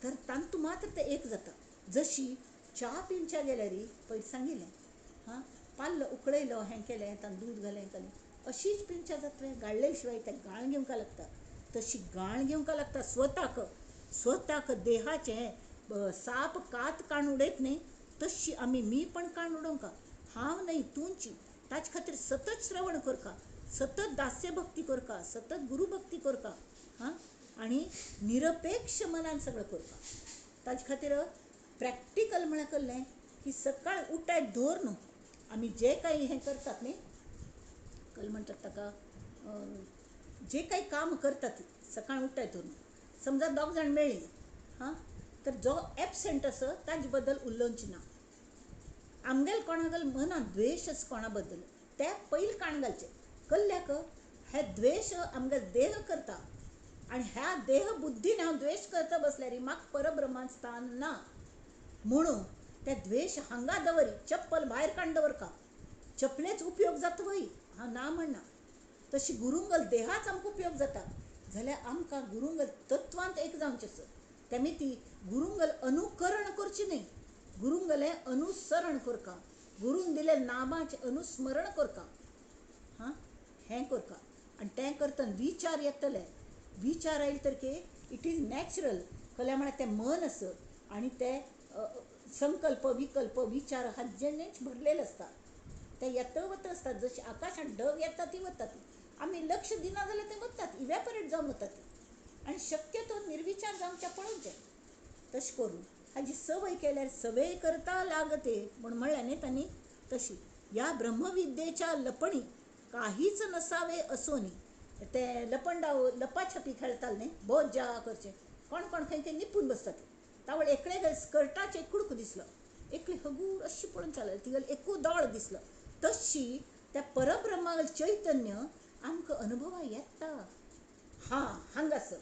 तर तांतू मात्र तें एक जाता. जशी च्या पिवच्या गेल्यार पयलीं सांगिल्लें, हां पाल्लो उकळयलो हें केलें, तांतूत दूद घालें केलें, अशीच पिवच्या जातलें, गाळ्ळे शिवाय तें गाळ घेवंक लागता. तशी गाळ घेवंक लागता स्वताक, स्वताक देहाचें साप कात काण उडयत न्ही तशी आमी मी पण काण उडोवंका, हांव न्हय तुमची. ताचे खातीर सतत श्रवण करका, सतत दास्य भक्ती करका, सतत गुरुभक्ती करका. हां, आनी निरपेक्ष मनान सगळें करता. ताचे खातीर प्रॅक्टिकल म्हळ्यार कसलें की सकाळ उठायत धर न्हू आमी जे काही हें करतात न्ही, कल म्हणटात ताका, जे काही काम करतात सकाळ उठायत धरून, समजा दोग जाण मेळ्ळीं, हां, तर जो एबसेंट आसा ताजे बद्दल उलोवचें ना. आमगेले कोणागेल मनांत द्वेश आसा कोणा बद्दल ते पयलीं काण घालचें. कल्ल्याक हे द्वेश आमगेले देह करता आनी ह्या देह बुद्धीन हांव द्वेश करता बसल्यार म्हाका परब्रह्मान स्थान ना, म्हणून ते द्वेश हांगा दवरी, चप्पल भायर काण दवरका, चपलेच उपयोग जाता वय, हांव ना म्हणना. तशी गुरुंगल देहाच आमकां उपयोग जाता जाल्यार आमकां गुरुंगल तत्वांत एक जावचें आसा. तेमी ती गुरुंगल अनुकरण करचें न्हय, गुरुंगलें अनुसरण करका, गुरून दिले नामाचें अनुस्मरण करका, हां हें करका. आनी तें करतना विचार येतले, विचार आयले तर की it is natural, कल्या म्हळ्यार तें मन आसा आनी ते संकल्प विकल्प विचार हाजेनेच भरलेले आसता, ते येता वता आसता, जशें आकाशांत ढग येता ती वता ती, आमी लक्ष दिना जाल्यार ते वतात, इव्हेपोरेट जावन वतात. आनी शक्यतो निर्विचार जावच्या पळोवचें. तशें करून हाजी संवय केल्यार सवय करता लागते म्हूण म्हणलें न्ही तांणी, तशी ह्या ब्रह्मविद्येच्या लपणी काहीच नसावे असोनी. ते लपंडाव लपाछपी खेळताले न्ही, बहुत जा करचे, कोण कोण खंय खंय निपून बसतात. तावळ एकले स्कर्टाचें कुडको दिसलो, एकली हगूर अशी पळोवन चालली, तिगेलो एकू दोळ दिसलो. तशी त्या परब्रह्मा चैतन्य आमकां अनुभवा येता. हा हांगासर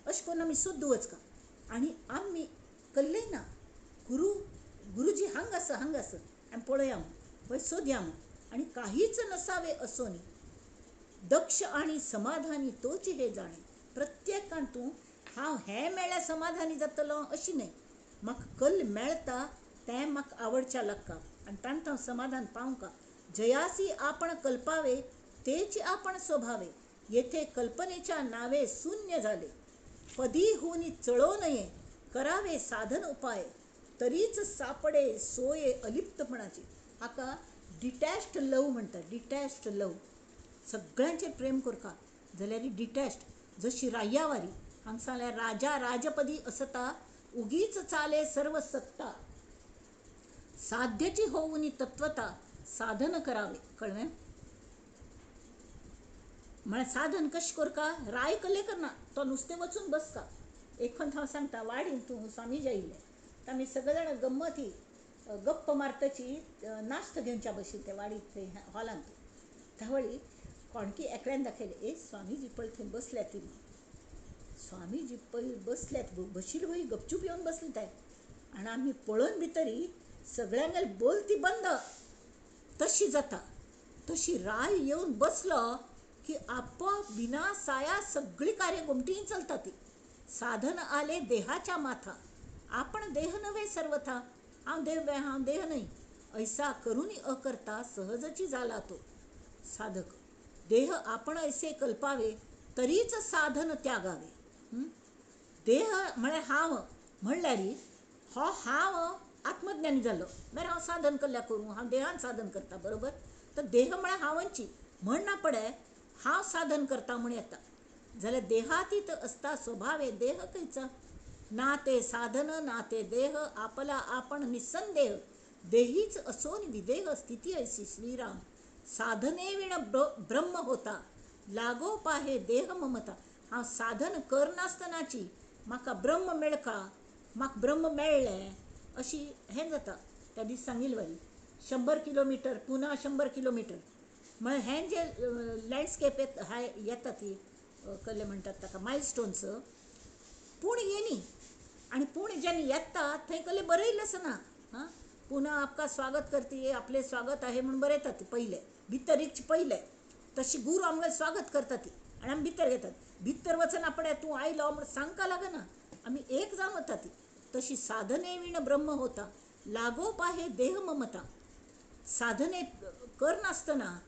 अशें करून आमी सोदू वचका आनी आमी कल्लय ना, गुरू गुरुजी हांगासर हांगासर आमी पळया म्हूण, सोदया म्हूण. आनी काहीच नसावे असोनी दक्ष आनी समाधानी तोच हे जाणे. प्रत्येकान तूं हांव हें मेळ्ळ्यार समाधानी जातलो अशी न्हय, म्हाका कल्ल मेळटा तें म्हाका आवडच्या लागता आनी तांकां हांव समाधान पावंका. जयासी आपण कल्पावे तेच आपण स्वभावे, येथे कल्पनेच्या नावे शून्य झाले. पदी होऊन चळो नये करावे साधन उपाय, तरीच सापडे सोये अलिप्तपणाची. हाका डिटॅच्ड लव म्हणतात. डिटॅच्ड लव, सगळ्यांचेर प्रेम करता जाल्यार डिटॅच्ड. जशी राय्यावारी हांगा सांगल्यार राजा राजपदी असता, उगीच चाले सर्व सत्ता. साध्यची होऊन तत्वता साधन करावे. कळ्ळें? म्हळ्यार साधन कशें करका, राय कल्ले करना, तो नुस्तें वचून बसता. एक खंय हांव सांगता, वाडीन तूं स्वामीजी आयिल्ले, आमी सगळे जाणां गम्मती गप्प मारतची नाश्तो घेवच्या बशीन ते वाडीत थंय हॉलांत. त्यावेळी कोणकी एकल्यान दाखयलें, ए स्वामीजी पळय थंय बसल्यात ती. स्वामीजी पळय बसल्यात, बशील वय गपचूप येवन बसली ते. आनी आमी पळोवन भितरी सगळ्यांगेर बोलती बंद. तशी जाता तशी राय येवन बसलो की आपोआप विना साया सगळी कार्य गोमटीन चलता ती. साधन आले देहाच्या माथा, आपण देह नव्हे सर्वथा. हांव देव हांव देह न्हय, ऐसा करून अकर्ता सहजची झाला तो साधक. देह आपण ऐसे कल्पावे तरीच साधन त्यागावे. देह म्हळ्यार हांव म्हणल्यार हो हांव आत्मज्ञानी जालो, मागीर हांव साधन कल्ल्या करूं, हांव देहान साधन करता, बरोबर. तर देह म्हळ्यार हांवची म्हण ना पडे, हांव साधन करता म्हूण येता. जाल्यार देहातीत असता स्वभावे देह खंयचा, ना ते साधन ना ते देह, आपला आपण निसंदेह. देहीच असोन विदेह स्थिती ऐसी श्रीराम. साधने विण ब्रह्म होता, लागो पाहे देह ममता. हांव साधन करनासतनाची म्हाका ब्रह्म मेळका, म्हाका ब्रह्म मेळ्ळें अशी हें जाता. त्या दीस सांगिल्लें वरी 100 किलोमिटर पुना 100 किलोमिटर म्हळ्यार हें जे लँडस्केप येता ती कसलें म्हणटात ताका मायलस्टोन्स, पूण येनी. आनी पूण जेन्ना येता थंय कसलें बरयल्लें आसना. हां, पुना आपका स्वागत करती, आपलें स्वागत आहे म्हूण बरयतात ती पयलें भितर एक पयलें. तशी गुरू आमगेलें स्वागत करता ती आनी आमी भितर घेतात. भितर वचना पडे तूं आयलो म्हूण सांगका लागना, आमी एक जावन वता ती. तशी साधने विण ब्रह्म होता, लागो पाहे देह ममता. साधने करनासतना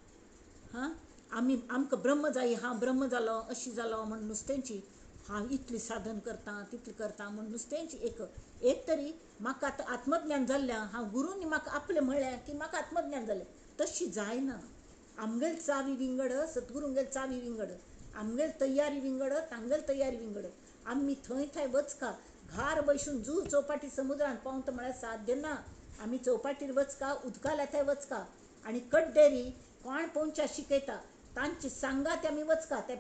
हां आमी आमकां ब्रह्म जाय, हांव ब्रह्म जालो अशी जालो म्हूण नुस्त्यांची हांव इतली साधन करता तितली करता म्हूण नुस्त्यांची एक एक तरी म्हाका आतां आत्मज्ञान जाल्लें, हांव गुरूंनी म्हाका आपलें म्हळ्ळें की म्हाका आत्मज्ञान जालें, तशी जायना. आमगेल चावी विंगड, सद्गुरूंगेल चावी विंगड, आमगेल तयारी विंगड, तांगेल तयारी विंगड. आमी थंय थंय वचका घार बसून जू चौपाटी समुद्रांत पावता म्हळ्यार साध्य ना. आमी चौपाटीर वचका, उदका लाथाय वचका आनी कड्डेरी कोण पोंवच्या शिकयता तांची सांगात आमी वचका, ते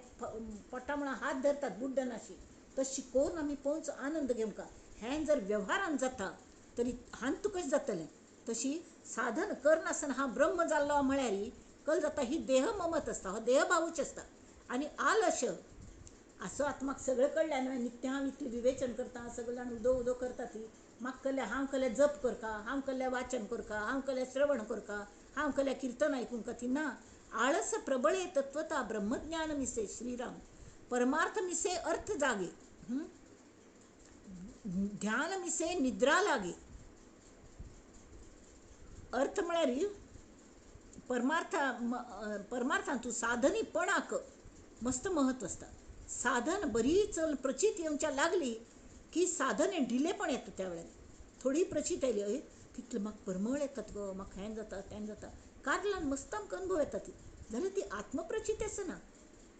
पोटा म्हणून हात धरतात बुड्डनाशी, तशी करून आमी पोंवचो आनंद घेवंका. हें जर वेव्हारान जाता तरी हांतू कशें जातलें. तशी साधन करनासतना हांव ब्रह्म जाल्लो म्हळ्यार कल जाता, ही देह ममत आसता, हो देहभावूच आसता. आनी आलश असो आतां म्हाका सगळें कळ्ळें न्हय, नित्य हांव इतलें विवेचन करता, सगळे जाण उदो उदो करता ती म्हाका कळ्ळें, हांव कळ्ळें जप करका, हांव कळ्ळें वाचन करका, हांव कळ्ळें श्रवण करका, हांव कळ्ळें किर्तन आयकूंक ती ना. आळस प्रबळे तत्वता ब्रह्मज्ञान मिसे श्रीराम, परमार्थ मिसे अर्थ जागे, ध्यान मिसे निद्रा लागे. अर्थ म्हळ्यार परमार्थ, परमार्थांतू साधनीपणाक मस्त महत्व आसता. साधन बरी चल प्रचित येवच्या लागली की साधन हें ढिले पण येता. त्या वेळार थोडी प्रचित आयली, अय कितलें म्हाका परमळ येतात गो, म्हाका हें जाता तें जाता, कारलान मस्त आमकां अनुभव येता ती, जाल्यार ती आत्मप्रचित आसना.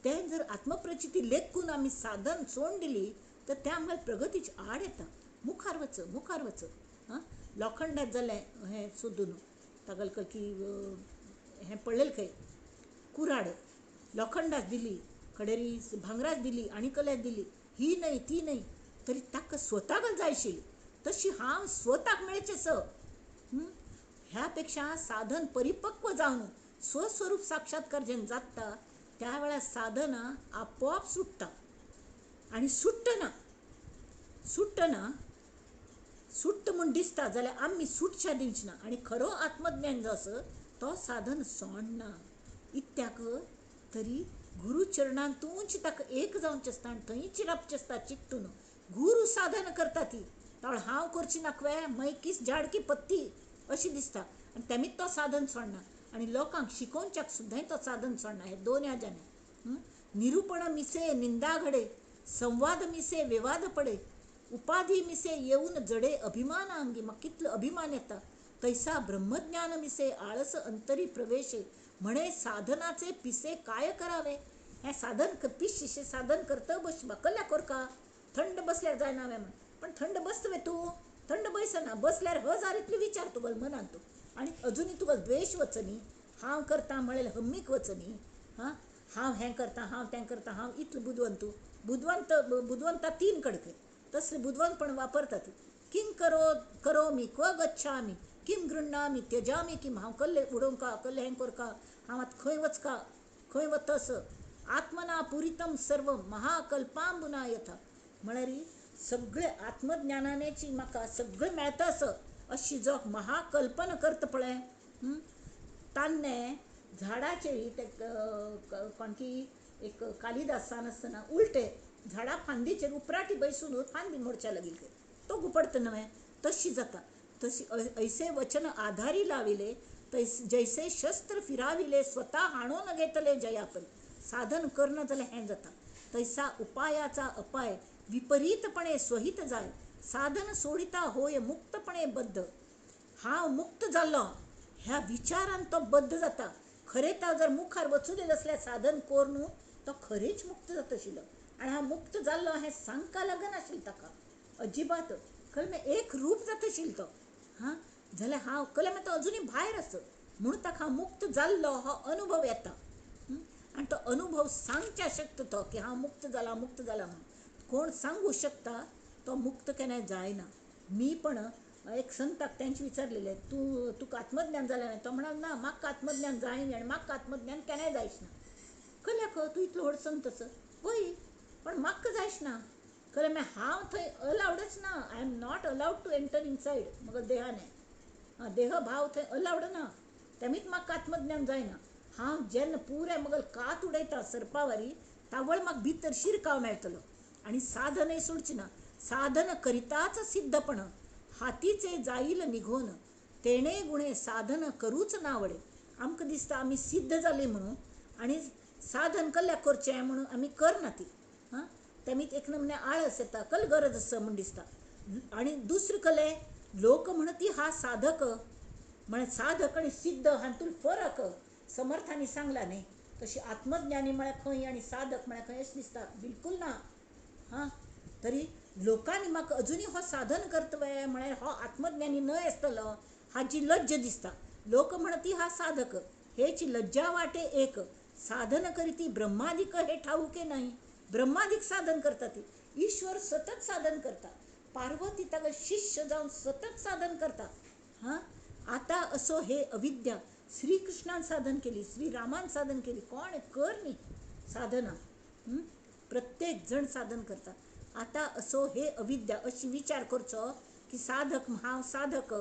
तें जर आत्मप्रचिती लेखून आमी साधन सोडून दिली तर तें आमकां प्रगतीची आड येता. मुखार वच, मुखार वच. आं, लोखंडात जालें हें सोदून तागेलें की हें पडलेलें खंय कुराड लोखंडाक दिली, कडेरी भांगराक दिली आनी कल्याक दिली, ही न्हय ती न्हय, तरी ताका स्वताक जाय आशिल्ली तशी हांव स्वताक मेळचें स. ह्या पेक्षा साधन परिपक्व जावन स्वस्वरूप साक्षात्कार जेन्ना जाता त्या वेळार साधना आपोआप सुट्टा. आनी सुट्टना सुट्टना सुट्ट म्हूण दिसता जाल्यार आमी सुटच्या दिवची ना. आनी खरो आत्मज्ञान जो आसा तो साधन सोडना. इत्याक तरी गुरुचरणांतूच ताका एक जावचें आसता आनी थंयच रावचें आसता चिकटून. गुरू साधन करता ती तावळ हांव करची नाकवे मै किस झाड की पत्ती अशी दिसता आनी तेमीच तो साधन सोडना आनी लोकांक शिकोवच्याक सुद्दां तो साधन सोडना. हे दोन ह्याजांनी निरुपण मिसे निंदा घडे, संवाद मिसे विवाद पडे, उपाधी मिसे येवन जडे अभिमान अंगी. म्हाका कितलो अभिमान येता. तैसा ब्रह्मज्ञान मिसे आळस अंतरी प्रवेशे, म्हणे साधनाचे पिसे काय करावे. हें साधन पिशे साधन करता बस कल्या कोरका थंड बसल्यार जायना वे म्हण, पण थंड बसतवे तूं, थंड बसना. बसल्यार हजार इतले विचार तुगेलो मनान तूं आनी अजुनूय तुका द्वेश वचनी, हांव करता म्हळें हम्मीक वचनी. हां, हांव हें करता, हांव तें करता, हांव इतलो बुदवंत. बुदवंत बुदवंता तीन कडके तसले बुदवंतपण वापरतात. किं करोमि क्व गच्छामि किं गृह्णामि त्यजामि किं. हांव कल्ले उडोवंका, कल्ले हें करका, हांव आतां खंय वचका, खंय वतस. आत्मना पुरितम सर्व महाकल्पांबुना यथा. म्हळ्यार सगळे आत्मज्ञानानेची म्हाका सगळें मेळटा असं अशी जो महाकल्पना करता पळय. तान्ने झाडाचेर ते कोणकी एक कालिदासान आसतना उलटे झाडा फांदीचेर उपराटी बैसून फांदी मोडच्या लागीं तो गुपडत नव्हे तशी जाता. तशी ऐसे वचन आधारी लाविले तैसे जैसे शस्त्र फिराविले स्वता हाणून घेतले जयापरी. साधन करणं जाल्यार हें जाता. तैसा उपायाचा अपाय विपरीतपणे स्वहित जाय, साधन सोडिता होय मुक्तपणे बद्ध. हांव मुक्त जाल्लो ह्या विचारान तो बद्ध जाता. खरें तो जर मुखार वचून आसल्यार साधन करून तो खरेंच मुक्त जाता आशिल्लो. आनी हांव मुक्त जाल्लो हें सांगका लागनाशिल्लें ताका अजिबात. कळ्ळें, एक रूप जाता आशिल्लो तो. हां, जाल्यार हांव कळ्ळें तो अजुनूय भायर आसा म्हणून ताका हांव मुक्त जाल्लो हो अनुभव येता. आनी तो अनुभव सांगच्या शकता तो की हांव मुक्त जाला, मुक्त जाला म्हणून. कोण सांगू शकता तो मुक्त केन्ना जायना. मी पण एक संताक तेंचे विचारलेलें, तूं तुका आत्मज्ञान जालें ना? तो म्हणाल ना, म्हाका आत्मज्ञान जायना आनी म्हाका आत्मज्ञान केन्नाय जायच ना. कळ्ळें खंय तूं इतलो व्हड संत आसा वय, पण म्हाका जायच ना. कळ्ळें मागीर हांव थंय अलावडच ना. I am not allowed to enter inside मगो देहाने. आं, देह भाव थंय अलावड ना, तेमीच म्हाका आत्मज्ञान जायना. हांव जेन्ना पुराय मगल कात उडयता सरपावारी तावळ म्हाका भितर शिरकाव मेळटलो. आनी साधनय सोडची ना. साधन करिताच सिद्धपण हातीचे जाईल निघोन, तेणे गुणे साधन करूच नावडे. आमकां दिसता आमी सिद्ध जाली म्हणून आनी साधन कल्याक करचें म्हणून आमी करना ती. हां, तेमीच एक नमने आळस येता, कल गरज आसा म्हूण दिसता. आनी दुसरें कले लोक म्हणती हा साधक, म्हळ्यार साधक आनी सिद्ध हातूंत फरक समर्थांनी सांगला न्ही. तशी आत्मज्ञानी म्हळ्यार खंय आनी साधक म्हळ्यार खंय अशें दिसता, बिलकूल ना. हां, तरी लोकांनी म्हाका अजुनूय हो साधन करता म्हळ्यार हो आत्मज्ञानी न्हय आसतलो हाची लज्जा दिसता. लोक म्हणती हा साधक हेची लज्जा वाटे एक, साधन करीती ब्रह्मादिक हे ठाऊके नाही. ब्रह्मादिक साधन करता ती, ईश्वर सतत साधन करता, पार्वती ताका शिष्य जावन सतत साधन करता. हां, आतां असो हे अविद्या श्रीकृष्णान साधन केली, श्रीरामान साधन केली, कोण कर न्ही साधना. प्रत्येक जण साधन करता. आतां असो हे अविद्या अशी विचार करचो की साधक हांव साधक,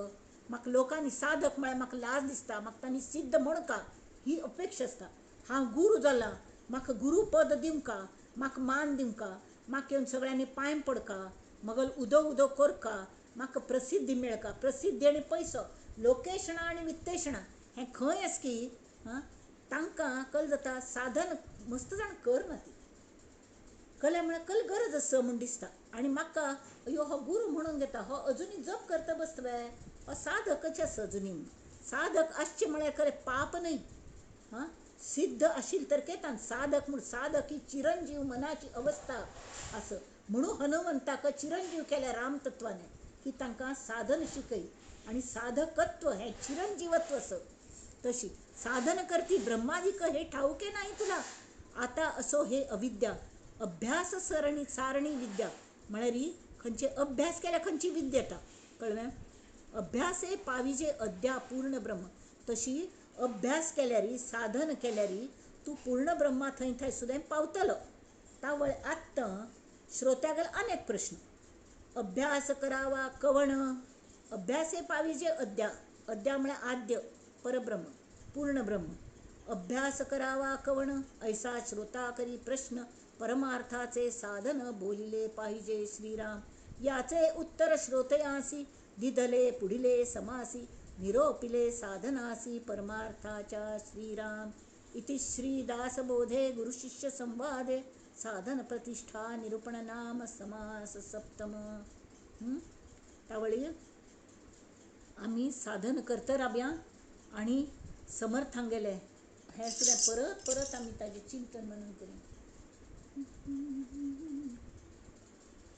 म्हाका लोकांनी साधक म्हळ्यार म्हाका लाज दिसता, म्हाका तांणी सिद्ध म्हणका ही अपेक्षा आसता. हांव गुरू जाला, म्हाका गुरू पद दिवंका, म्हाका मान दिवंका, म्हाका येवन सगळ्यांनी पांय पडका, मगल उदो उदो करका, म्हाका प्रसिद्धी मेळका. प्रसिद्धी आनी पयसो, लोकेशणां आनी वित्तेशणां हें खंय आसा की हां तांकां कल जाता साधन मस्त जाण करना ती. कल्या म्हळ्यार कल गरज आसा म्हूण दिसता. आनी म्हाका अयो हो गुरू म्हणून घेता, हो अजुनूय जप करता बसतवे, हो साधकच आसा अजुनूय. साधक आसचें म्हळ्यार खरें पाप न्हय. हां, सिद्ध आशिल्ले तरकेतान साधक म्हूण साधक ही चिरंजीव मनाची अवस्था आस म्हणून हनुमंताक चिरंजीव केल्या रामतत्वाने की तांकां साधन शिकय आनी साधकत्व हें चिरंजीवत्व आस. तशी साधन करती ब्रह्मादिक हे ठाऊके नाही तुला, आता असो हे अविद्या अभ्यास सरणी सारणी विद्या म्हळ्यार ही खंयचे अभ्यास केल्यार खंयची विद्या येता कळ्ळें. अभ्यासे पाविजे अद्या पूर्ण ब्रह्म, तशी अभ्यास केल्यार साधन केल्यार तूं पूर्ण ब्रह्मा थंय थंय सुद्दां पावतलो. तावळ आत्तां श्रोत्यागेर अनेक प्रश्न, अभ्यास करावा कवण, अभ्यासे पाविजे अद्या, अद्या म्हळ्यार आद्य परब्रह्म पूर्ण ब्रह्म, अभ्यास करावा कवण ऐसा श्रोता करी प्रश्न परमार्थाचे साधन बोलिले पाहिजे श्रीराम, याचे उत्तर श्रोतयासी दिदले पुढिले समासी निरोपिले साधनासी परमार्थाच्या श्रीराम. इति श्री दासबोधे गुरुशिष्य संवादे साधन प्रतिष्ठा निरूपण नाम समास सप्तम. तावळी आमी साधन करत राबया आनी समर्थांगेले हें सुद्दां परत परत आमी ताजें चिंतन मनन करूं.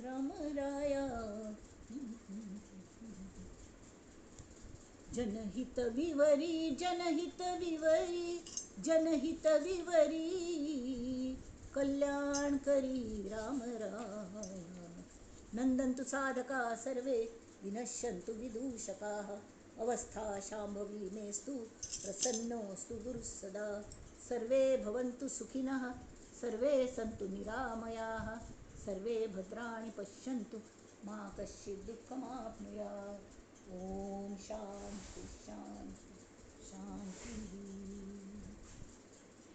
राम राया जनहित विवरी जनहित विवरी जनहित विवरी कल्याण करी राम राया. नंदन्तु साधका सर्वे विनश्यन्तु विदूषकाः अवस्था शाम्भवी मेस्तु प्रसन्नोऽस्तु गुरुः सदा. सर्वे भवन्तु सुखिनः सर्वे सन्तु निरामयाः सर्वे भद्राणि पश्यन्तु मा कश्चित् दुःखमाप्नुयात्. ओम शांति शांति शांती.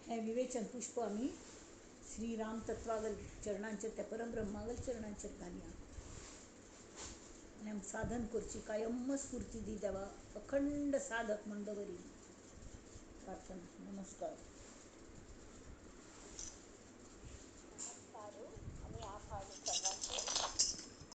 हें विवेचन पुष्प आमी श्रीराम तत्वागल चरणांचेर त्या परब्रह्मागल चरणांचेर घालया आनी आमकां साधन करची कायम स्फूर्ती दी देवा, अखंड साधक म्हूण दवरी. प्रार्थना. नमस्कार.